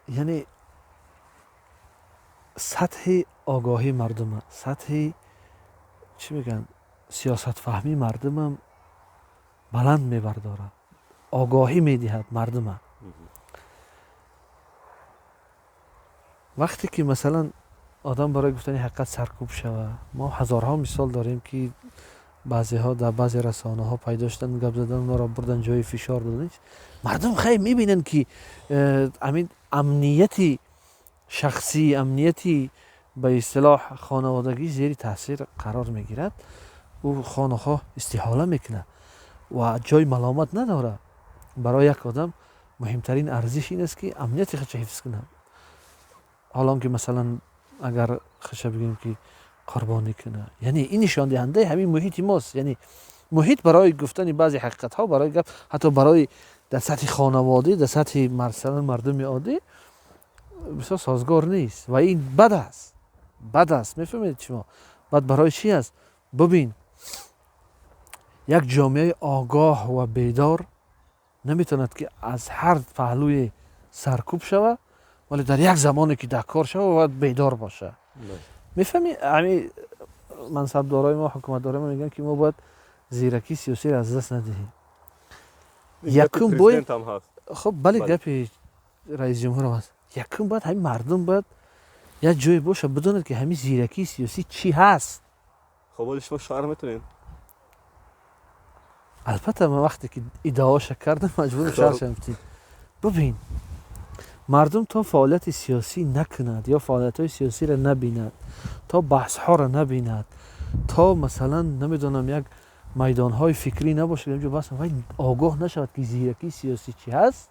Яъне сатҳи огоҳии мардума, сатҳи чӣ мегӯянд, сиёсатфаҳмии мардумам баланд мебардорад, огоҳӣ медиҳад мардума. Вақте ки масалан одам барои гуфтани ҳақиқат саркӯб шавад, мо ҳазорҳо мисол дорем, ки Баъзеҳо дар баъзе расонаҳо пайдо шуданд, гап задан, онҳоро бурдан, ҷои фишор додан. Мардум хай мебинанд, ки ҳамин амнияти шахсӣ, амнияти ба истилоҳ хонаводагӣ зери таъсир қарор мегирад. Ӯ хонахоҳ истиҳола мекунад ва ҷои маломат надорад. Барои як одам муҳимтарин арзиш ин аст, ки амнияти худша ҳифз кунад. Ҳолон ки, масалан, агар худша бигӯем, ки қурбонӣ кунад, яъне ин нишондиҳандаи ҳамин муҳити мост. Яъне муҳит барои гуфтани баъзе ҳақиқатҳо, барои гап, ҳатто барои дар сатҳи хонаводӣ, дар сатҳи масалан мардуми оддӣ бисёр созгор нест ва ин бад аст, бад аст. Мефаҳмед шумо, бад барои чӣ аст? Бубин, як ҷомеаи огоҳ ва бедор наметавонад, ки аз ҳар паҳлӯе саркӯб шавад, вале дар як замоне ки дар кор шавад, бояд бедор бошад. Мефаҳмӣ, ҳами мансабдорои мо, ҳукуматдорои мо мегӯянд, ки мо бояд зиракии сиёсиро аз даст надиҳем. Якум бояд, хуб, бале, гапи раисҷумҳурам аст. Якум бояд ҳамин мардум бояд як ҷое бошад, бидонад, ки ҳамин зиракии сиёсӣ чӣ ҳаст. Хоб, оли шумо шарҳ метавонед? Албатта, ман вақте ки иддаоша кардам, маҷбурам шарҳ шавам. Бубин, мардум то фаъолияти сиёсӣ накунад ё фаъолиятҳои сиёсиро набинад, то баҳсҳоро набинад, то, масалан, намедонам, як майдонҳои фикрӣ набошад, инҷо бас вай огоҳ нашавад, ки зиракии сиёсӣ чӣ ҳаст.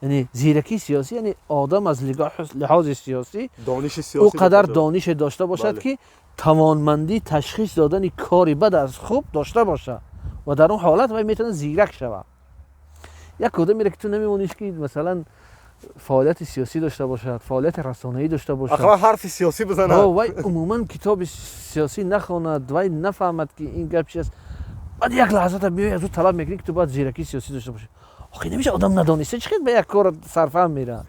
Яъне зиракии сиёсӣ, яъне одам аз лиҳози сиёсӣ дониши ӯ қадар донише дошта бошад, ки тавонмандии ташхис додани кори бад аз хуб дошта бошад ва дар он ҳолат вай метавонад зирак шавад. Як одамеро, ки ту намемониш, ки, масалан, фаъолияти сиёсӣ дошта бошад, фаъолияти расонаӣ дошта бошад, ақаллан ҳарфи сиёсӣ бизанад, вай умуман китоби сиёсӣ нахонад, вай нафаҳмад, ки ин гап чи аст, баъд як лаҳзата биёй, аз ӯ талаб мекунӣ, ки ту бояд зиракии сиёсӣ дошта бошӣ. Охи, намеша. Одам надониста чӣ хел ба як кор сарфаҳм меравад?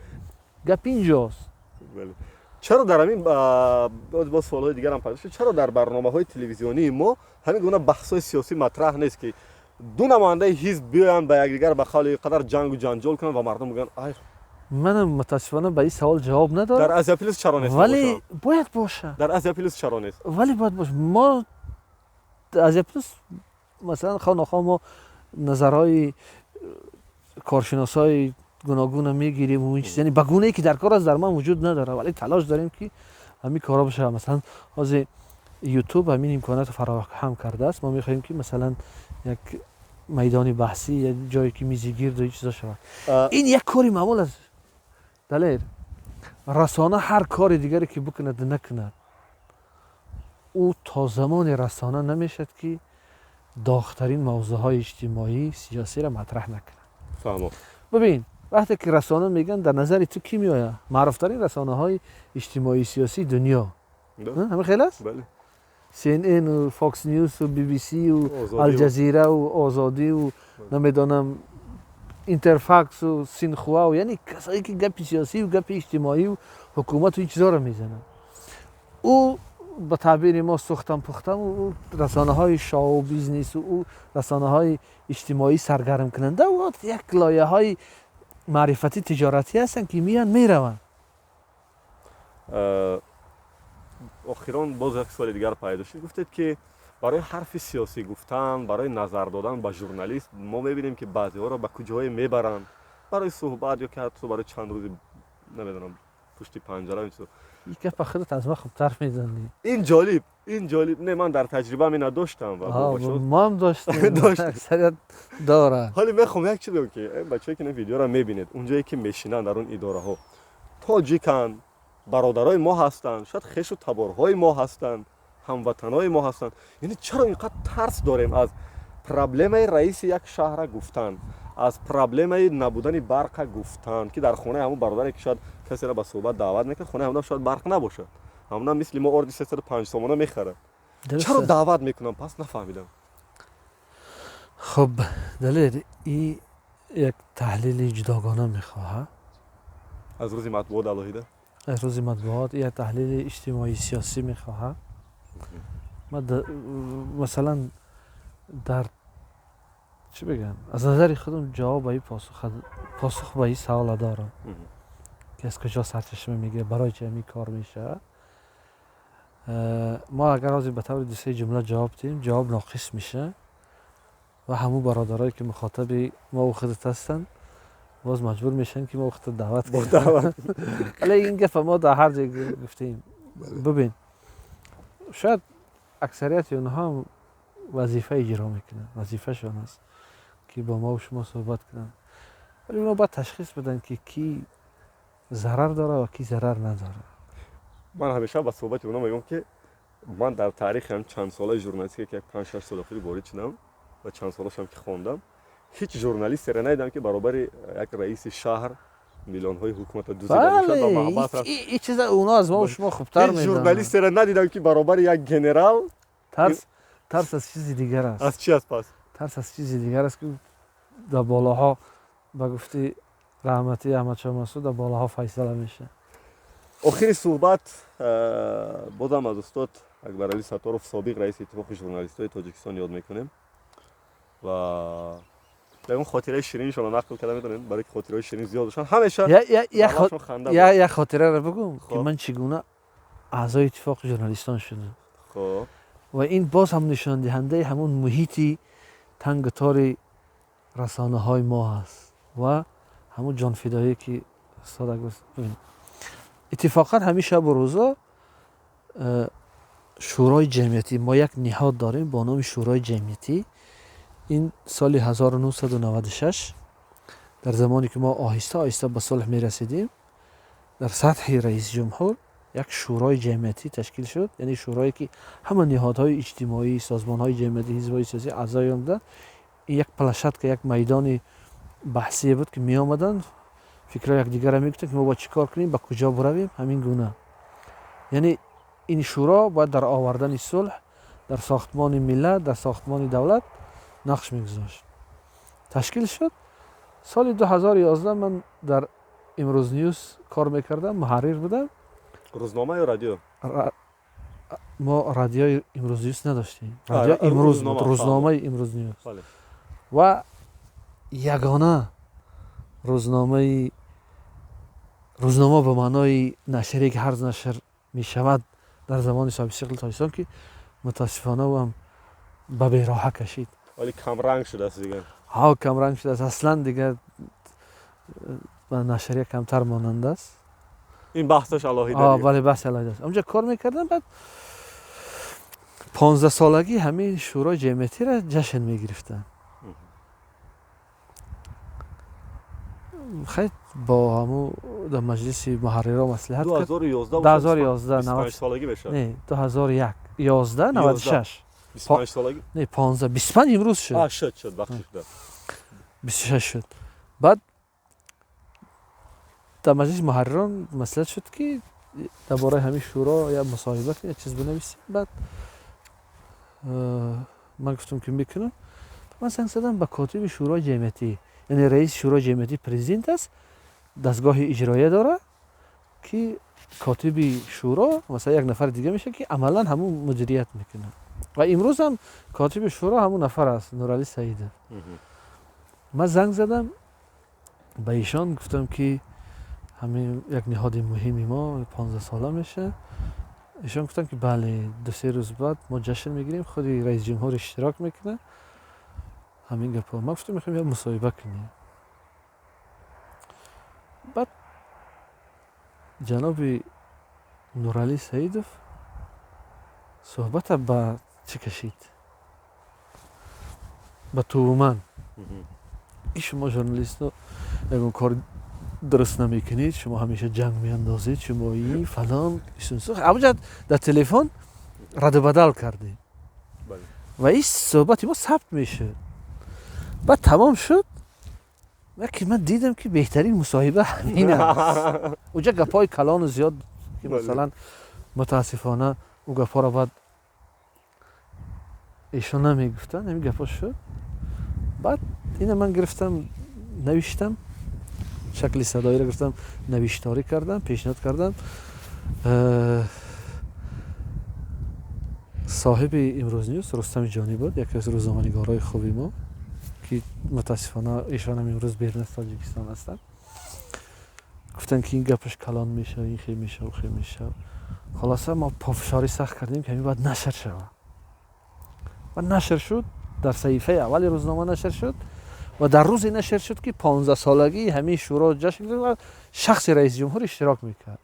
Гап инҷост. Чаро дар ҳамин, боз суолҳои дигарам пайдо шуд, чаро дар барномаҳои телевизионии мо ҳамин гуна баҳсҳои сиёсӣ матраҳ нест, ки ду намояндаи ҳизб биёянд, ба якдигар ба қавли қадар ҷангу ҷанҷол кунанд ва мардум бигӯянд: ай? Манам, мутаассифона, ба ин савол ҷавоб надорам. Дар Азия Плюс чаро нест? Вале бояд бошад. Дар Азия Плюс чаро нест? Вале бояд бошад. Мо Азия Плюс, масалан, хоҳ нохоҳ мо назарҳои коршиносҳои гуногунро мегирем. Ин чиз, яъне ба гунае ки дар кор аст, дар ман вуҷуд надорад, вале талош дорем, ки ҳамин корҳо бишавад. Масалан, ҳозир Ютуб ҳамин имкониятро фароҳам кардааст. Мо мехоҳем, ки, масалан, як майдони баҳсӣ, як ҷое ки мизи гирду ин чизо шавад. Ин як кори маъмул аст, Далер. Расона ҳар кори дигаре ки бикунад, накунад, ӯ то замоне расона намешавад, ки доғтарин мавзӯъҳои иҷтимоӣ, сиёсиро матраҳ накунад. Бибин, вақте ки расона мегӯянд, дар назари ту кӣ меояд? Маъруфтарин расонаҳои иҷтимоии сиёсии дунё ҳамин хел аст: CNN, Fox News, BBC, Алҷазира, Озодӣ, намедонам, Интерфаксу, Синхуау, яъне касое ки гапи сиёсию гапи иҷтимоию ҳукумату ин чизоро мезананд. Ӯ ба таъбири мо сухтам пухтам, ӯ расонаҳои шоу бизнесу ӯ расонаҳои иҷтимоӣ саргармкунанда, ӯ як лоиҳаҳои маърифатӣ, тиҷоратӣ ҳастанд, ки меянд, мераванд. Охирон боз як суоли дигар пайдо шуд. Гуфтед, ки барои ҳарфи сиёсӣ гуфтан, барои назар додан ба журналист мо мебинем, ки баъзеҳоро ба куҷое мебаранд барои суҳбат ё ки ҳатто барои чанд рӯзи, намедонам, пушти панҷара. Ин гапа худат аз ман хубтар медонӣ. Ин ҷолиб, ин ҷолиб. Не, ман дар таҷрибаам ина доштам. Ва моам доштем, аксарият дорад. Ҳоле мехоҳам як чиз бигӯям, ки бачае ки ин видеоро мебинед, унҷое ки мешинанд, дар он идораҳо тоҷиканд, бародарои мо ҳастанд, шояд хешу таборҳои мо ҳастанд, ҳамватанҳои мо ҳастанд. Яъне чаро ин қадр тарс дорем аз проблемаи раиси як шаҳра гуфтан, аз проблемаи набудани барқа гуфтан, ки дар хонаи ҳамон бародаре, ки шояд касеро ба суҳбат даъват мекунад, хонаи ҳамонам шояд барқ набошад, ҳамонам мисли мо орди 305 сомона мехарад? Чаро даъват мекунам, пас нафаҳмидам. Хуб, Далер, и як таҳлили ҷудогона мехоҳад. Аз рӯзи матбуот алоҳида. Аз рӯзи матбуот як таҳлили иҷтимоӣ, сиёсӣ мехоҳад. Масалан, дар чӣ бигӯям, аз назари худам ҷавоб ба ин посух ба ин савола дорам, ки аз куҷо сарчашма мегирад, барои чи ҳамин кор мешавад. Мо агар ҳозир ба таври ду се ҷумла ҷавоб диҳем, ҷавоб ноқис меша ва ҳамун бародарое ки мухотаби мо худат ҳастанд, боз маҷбур мешаванд ки мо худат даъват кунем. Вале ин гапа мо дар ҳар ҷой гуфтем. Бибин, шояд аксарияти онҳо ҳам вазифа иҷро мекунанд, вазифашон аст ки бо мо шумо суҳбат кунанд, вале онҳо бояд ташхис биданд ки кӣ зарар дорад ва кӣ зарар надорад. Ман ҳамеша ба суҳбати онҳо мегӯям ки ман дар таърихи ҳам чанд солаи журналистика, ки як 5-6 сол охири ворид шудам ва чанд солашам ки хондам, ҳеҷ журналистеро надидам ки баробари як раиси шаҳр миллионҳои ҳукуматро дуздида бошад ва маҳбас рафт. Ин чиза онҳо аз мо шумо хубтар медонанд. Ҳеҷ журналистеро надидам ки баробари як генерал. Тарс аз чизи дигар аст. Аз чи аст пас? Тарс аз чизи дигар аст ки дар болоҳо, ба гуфти раҳмати Аҳмадшоҳ Масъуд, дар болоҳо файсала мешавад. Охири суҳбат бозам аз устод Акбаралӣ Сатторов, собиқ раиси иттифоқи журналистҳои Тоҷикистон, ёд мекунем ва ягон хотираи шириншонро нақл карда метавонем, барои ки хотираҳои ширин зиёд доштанд ҳамеша. Як хотираро бигӯм ки ман чӣ гуна аъзои иттифоқи журналистон шудам. Ва ин боз ҳам нишондиҳандаи ҳамон муҳити тангу тори расонаҳои мо ҳаст ва ҳамон ҷонфидоие ки устод Акбар. Иттифоқан ҳамин шабу рӯзо шӯрои ҷамъиятӣ, мо як ниҳод дорем бо номи шӯрои ҷамъиятӣ. Ин соли 1996 дар замоне ки мо оҳиста оҳиста ба сулҳ мерасидем, дар сатҳи раиси ҷумҳур як шӯрои ҷамъиятӣ ташкил шуд, яъне шӯрое ки ҳама ниҳодҳои иҷтимоӣ, созмонҳои ҷамъиятӣ, ҳизбҳои сиёсӣ аъзои он буданд. Ин як площадка, як майдони баҳсие буд ки меомаданд, фикрҳои якдигарро мегуфтанд ки мо бояд чӣ кор кунем, ба куҷо биравем, ҳамин гуна. Яъне ин шӯро бояд дар овардани сулҳ, дар сохтмони миллат, дар сохтмони давлат нақш мегузошт. Ташкил шуд. Соли 2011 ман дар Имрӯз Ньюс кор мекардам, муҳаррир будам. Рӯзнома ё радио? Мо радиои Имрӯз Ньюс надоштем. Радио Имрӯз буд, рӯзномаи Имрӯз Ньюс. Ва ягона рӯзнома ба маънои нашрие ки ҳар нашр мешавад дар замони соҳиби истиқлоли Тоҷикистон, ки мутаассифона ӯ ҳам ба бероҳа кашид. Вале камранг шудааст дигар. Ҳа, камранг шудааст. Аслан дигар ба нашрия камтар монанд аст. Ин баҳсаш алоҳида. Бале, баҳс алоҳида аст. Онҷо кор мекардам, баъд 15 солагӣ ҳамин шӯрои ҷамъиятиро ҷашн мегирифтанд. Хай бо ҳамун дар маҷлиси муҳарриро маслиҳат кард. 2011 2011 25 солагӣ мешавад. Не, 2001 11 96. 25 солагӣ? Не, 15 25 имрӯз шуд. Шуд, бахшиш шуд. 26 шуд. Баъд дар маҷлиси муҳаррирон маслиҳат шуд ки дар бораи ҳамин шӯро як мусоҳиба кунем, як чиз бинависем. Баъд ман гуфтам ки мекунам. Ман занг задам ба котиби шӯрои ҷамъиятӣ, яъне раиси шӯрои ҷамъиятӣ президент аст, дастгоҳи иҷроия дорад ки котиби шӯро масалан як нафари дига мешавад ки амалан ҳамун мудирият мекунад. Ва имрӯз ҳам котиби шӯро ҳамун нафар аст, Нуралӣ Саидов. Ман занг задам ба ишон, гуфтам ки ҳамин як ниҳоди муҳими мо 15 сола мешавад. Ишон гуфтанд ки бале, 2-3 рӯз баъд мо ҷашн мегирем, худи раиси ҷумҳур иштирок мекунад. Ҳамин гапҳо. Ман гуфтам мехоҳем як мусоҳиба кунем. Баъд ҷаноби Нуралӣ Саидов суҳбата ба чӣ кашид? Ба тувуман. Ин шумо журналистҳо ягон кор дуруст намекунед, шумо ҳамеша ҷанг меандозед, шумо ин фалон. Ҳамонҷа дар телефон раду бадал кардем ва ин суҳбати мо сабт мешуд. Баъд тамом шуд, ки ман дидам ки беҳтарин мусоҳиба ҳамин аст. Онҷа гапҳои калону зиёд ки масалан мутаассифона ӯ гапҳоро баъд эшон намегуфтанд, ҳамин гапҳо шуд. Баъд ина ман гирифтам, навиштам, шакли садоиро гирифтам, навишторӣ кардам, пешниҳод кардам. Соҳиби Имрӯз Ньюс Рустами Ҷонӣ буд, яке аз рӯзноманигорҳои хуби мо ки мутаассифона эшонам имрӯз берун аз Тоҷикистон ҳастанд. Гуфтанд ки ин гапаш калон мешавад, ин хел мешавад, хел мешавад. Хулоса, мо пофишорӣ сахт кардем, ки ҳамин бояд нашр шавад, ва нашр шуд. Дар саҳифаи аввали рӯзнома нашр шуд ва дар рӯзе нашр шуд, ки 15-солагии ҳамин шӯро ҷашн гирифт ва шахси раиси ҷумҳур иштирок мекард.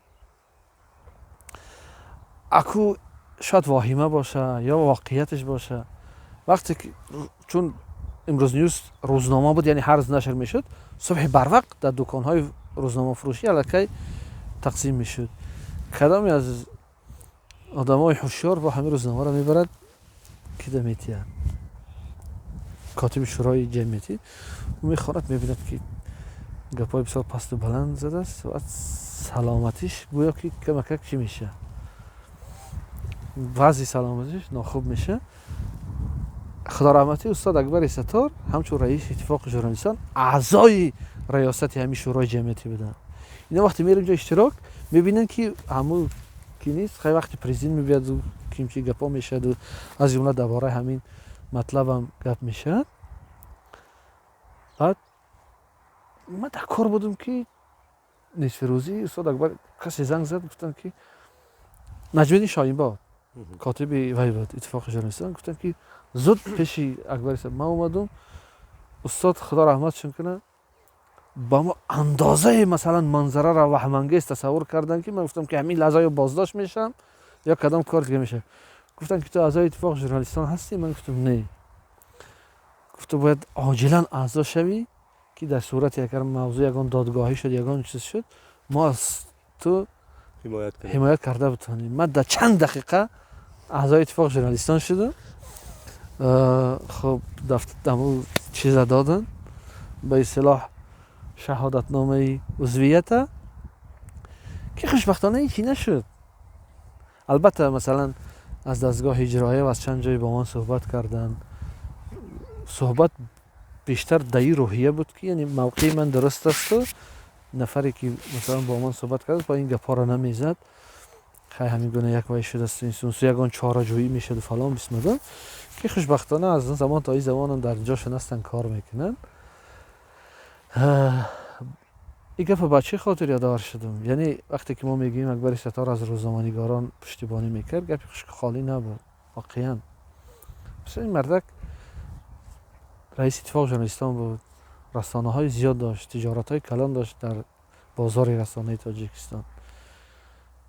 Аку шояд воҳима боша ё воқеияташ боша, вақте ки, чун «Имрӯз Ньюс» рӯзнома буд, яъне ҳар рӯз нашр мешуд, субҳи барвақт дар дуконҳои рӯзномафурӯшӣ аллакай тақсим мешуд. Кадоме аз одамои ҳушёр бо ҳамин рӯзномаро мебарад, кида метиҳад? Котиби шӯрои ҷамъиятӣ. Ӯ мехонад, мебинад, ки гапҳои бисёр пасту баланд задааст ва саломатиш гӯё ки камакак чӣ мешавад, вазъи саломатиш нохуб мешавад. Худо раҳматӣ устод Акбари Саттор ҳамчун раиси Иттифоқи журналистон аъзои раёсати ҳамин шӯрои ҷамъиятӣ буданд. Ино вақте мерем ҷо иштирок, мебинанд, ки ҳамун ки нест. Хай, вақти президент мебиёду кимчи гапҳо мешаваду аз ҷумла дар бораи ҳамин матлабам гап мешавад. Баъд ман дар кор будам, ки нисфирӯзӣ устод Акбар касе занг зад. Гуфтанд, ки Наҷмиддин Шоҳинбод котиби вай буд, Иттифоқи журналистон. Гуфтанд, ки зуд пеши Акбари. Ман омадум, устод, худо раҳматшон кунад, ба мо андозаи, масалан, манзараро ваҳмангез тасаввур карданд, ки ман гуфтам, ки ҳамин лаҳза ё боздошт мешавам, ё кадом кор дига мешавам. Гуфтанд, ки ту аъзои Иттифоқи журналистон ҳастӣ? Ман гуфтам: «Не». Гуфт: «Ту бояд оҷилан аъзо шавӣ, ки дар сурате агар мавзӯъ ягон додгоҳӣ шуд, ягон чиз шуд, мо аз ту ҳимоят карда битонем». Ман дар чанд дақиқа аъзои Иттифоқи журналистон шудам. Хуб, даму чиза доданд, ба истилоҳ шаҳодатномаи узвията, ки хушбахтона ҳечи нашуд. Албатта, масалан, аз дастгоҳи иҷроия ва аз чанд ҷой бо ман суҳбат карданд. Суҳбат бештар дар ин рӯҳия буд, ки яъне мавқеи ман дуруст асту нафаре ки, масалан, бо ман суҳбат кард, бо ин гапҳоро намезад. Хай, ҳамин гуна як вай шудааст, инсунсу ягон чораҷӯӣ мешуду фалон бисмада, ки хушбахтона аз он замон то ин замонам дар ҷошон ҳастанд, кор мекунанд. Ин гапа ба чӣ хотир ёдовар шудам? Яъне вақте ки мо мегӯем, Акбари Саттор аз рӯзноманигорон пуштибонӣ мекард, гапи хушкхолӣ набуд воқеан. Ин мардак раиси Иттифоқи журналистон буд, расонаҳои зиёд дошт, тиҷоратҳои калон дошт дар бозори расонаи Тоҷикистон.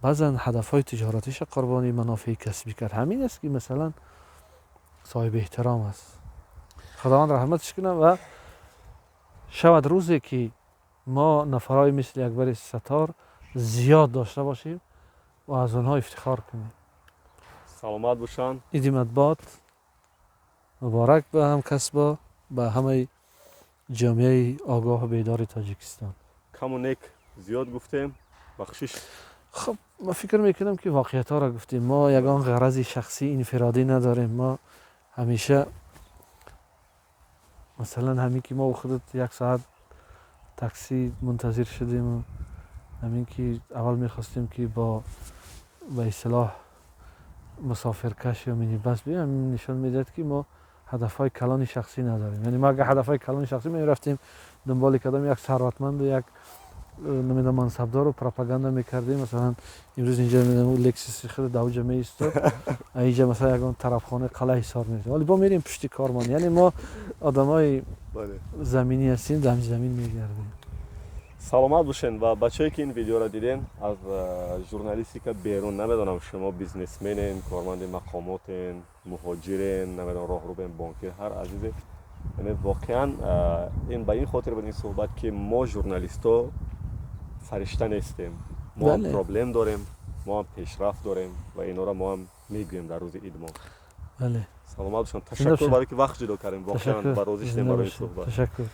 Баъзан ҳадафҳои тиҷоратиша қурбони манофеи касбӣ кард. Ҳамин аст, ки, масалан, соҳиби эҳтиром аст. Худованд раҳматаш кунад ва шавад рӯзе, ки мо нафарҳои мисли Акбари Саттор зиёд дошта бошем ва аз онҳо ифтихор кунем. Саломат бошанд. Иди матбуот муборак ба ҳамкасбо, ба ҳамаи ҷомеаи огоҳу бедори Тоҷикистон. Каму нек зиёд гуфтем, бахшиш. Хуб, ма фикр мекунам, ки воқеиятҳоро гуфтем. Мо ягон ғарази шахсӣ, инфиродӣ надорем. Мо ҳамеша, масалан, ҳамин ки мо худат як соат такси мунтазир шудему ҳамин ки аввал мехостем, ки бо, ба истилоҳ, мусофиркаш ё минибас биёем, ҳамин нишон медиҳад, ки мо ҳадафҳои калони шахсӣ надорем. Яъне мо агар ҳадафҳои калони шахсӣ мерафтем, дунболи кадом як сарватманду як, намедонам, мансабдору пропаганда мекардем, масалан, имрӯз инҷа Лексуси худ давҷа меистод, инҷа, масалан, ягон тарабхонаи Қалъаи Ҳисор меистод, вале бо мерем пушти кормон. Яъне мо одамои заминӣ ҳастем, дар замин мегардем. Саломат бошен. Ва бачае, ки ин видеоро диден, аз журналистика берун, намедонам, шумо бизнесменен, корманди мақомотен, муҳоҷирен, намедонам, роҳрубен, бонкир, ҳар азизе, яъне воқеан ин ба ин хотир буд ин суҳбат, ки мо журналистҳо фаришта нестем. Мо ҳам проблем дорем, мо ҳам пешрафт дорем ва инора мо ҳам мегӯем дар рӯзи ид мо. Саломат бошанд. Ташаккур, барои ки вақт ҷудо кардем, воқеан ба розӣ шудем барои суҳбат. Ташаккур.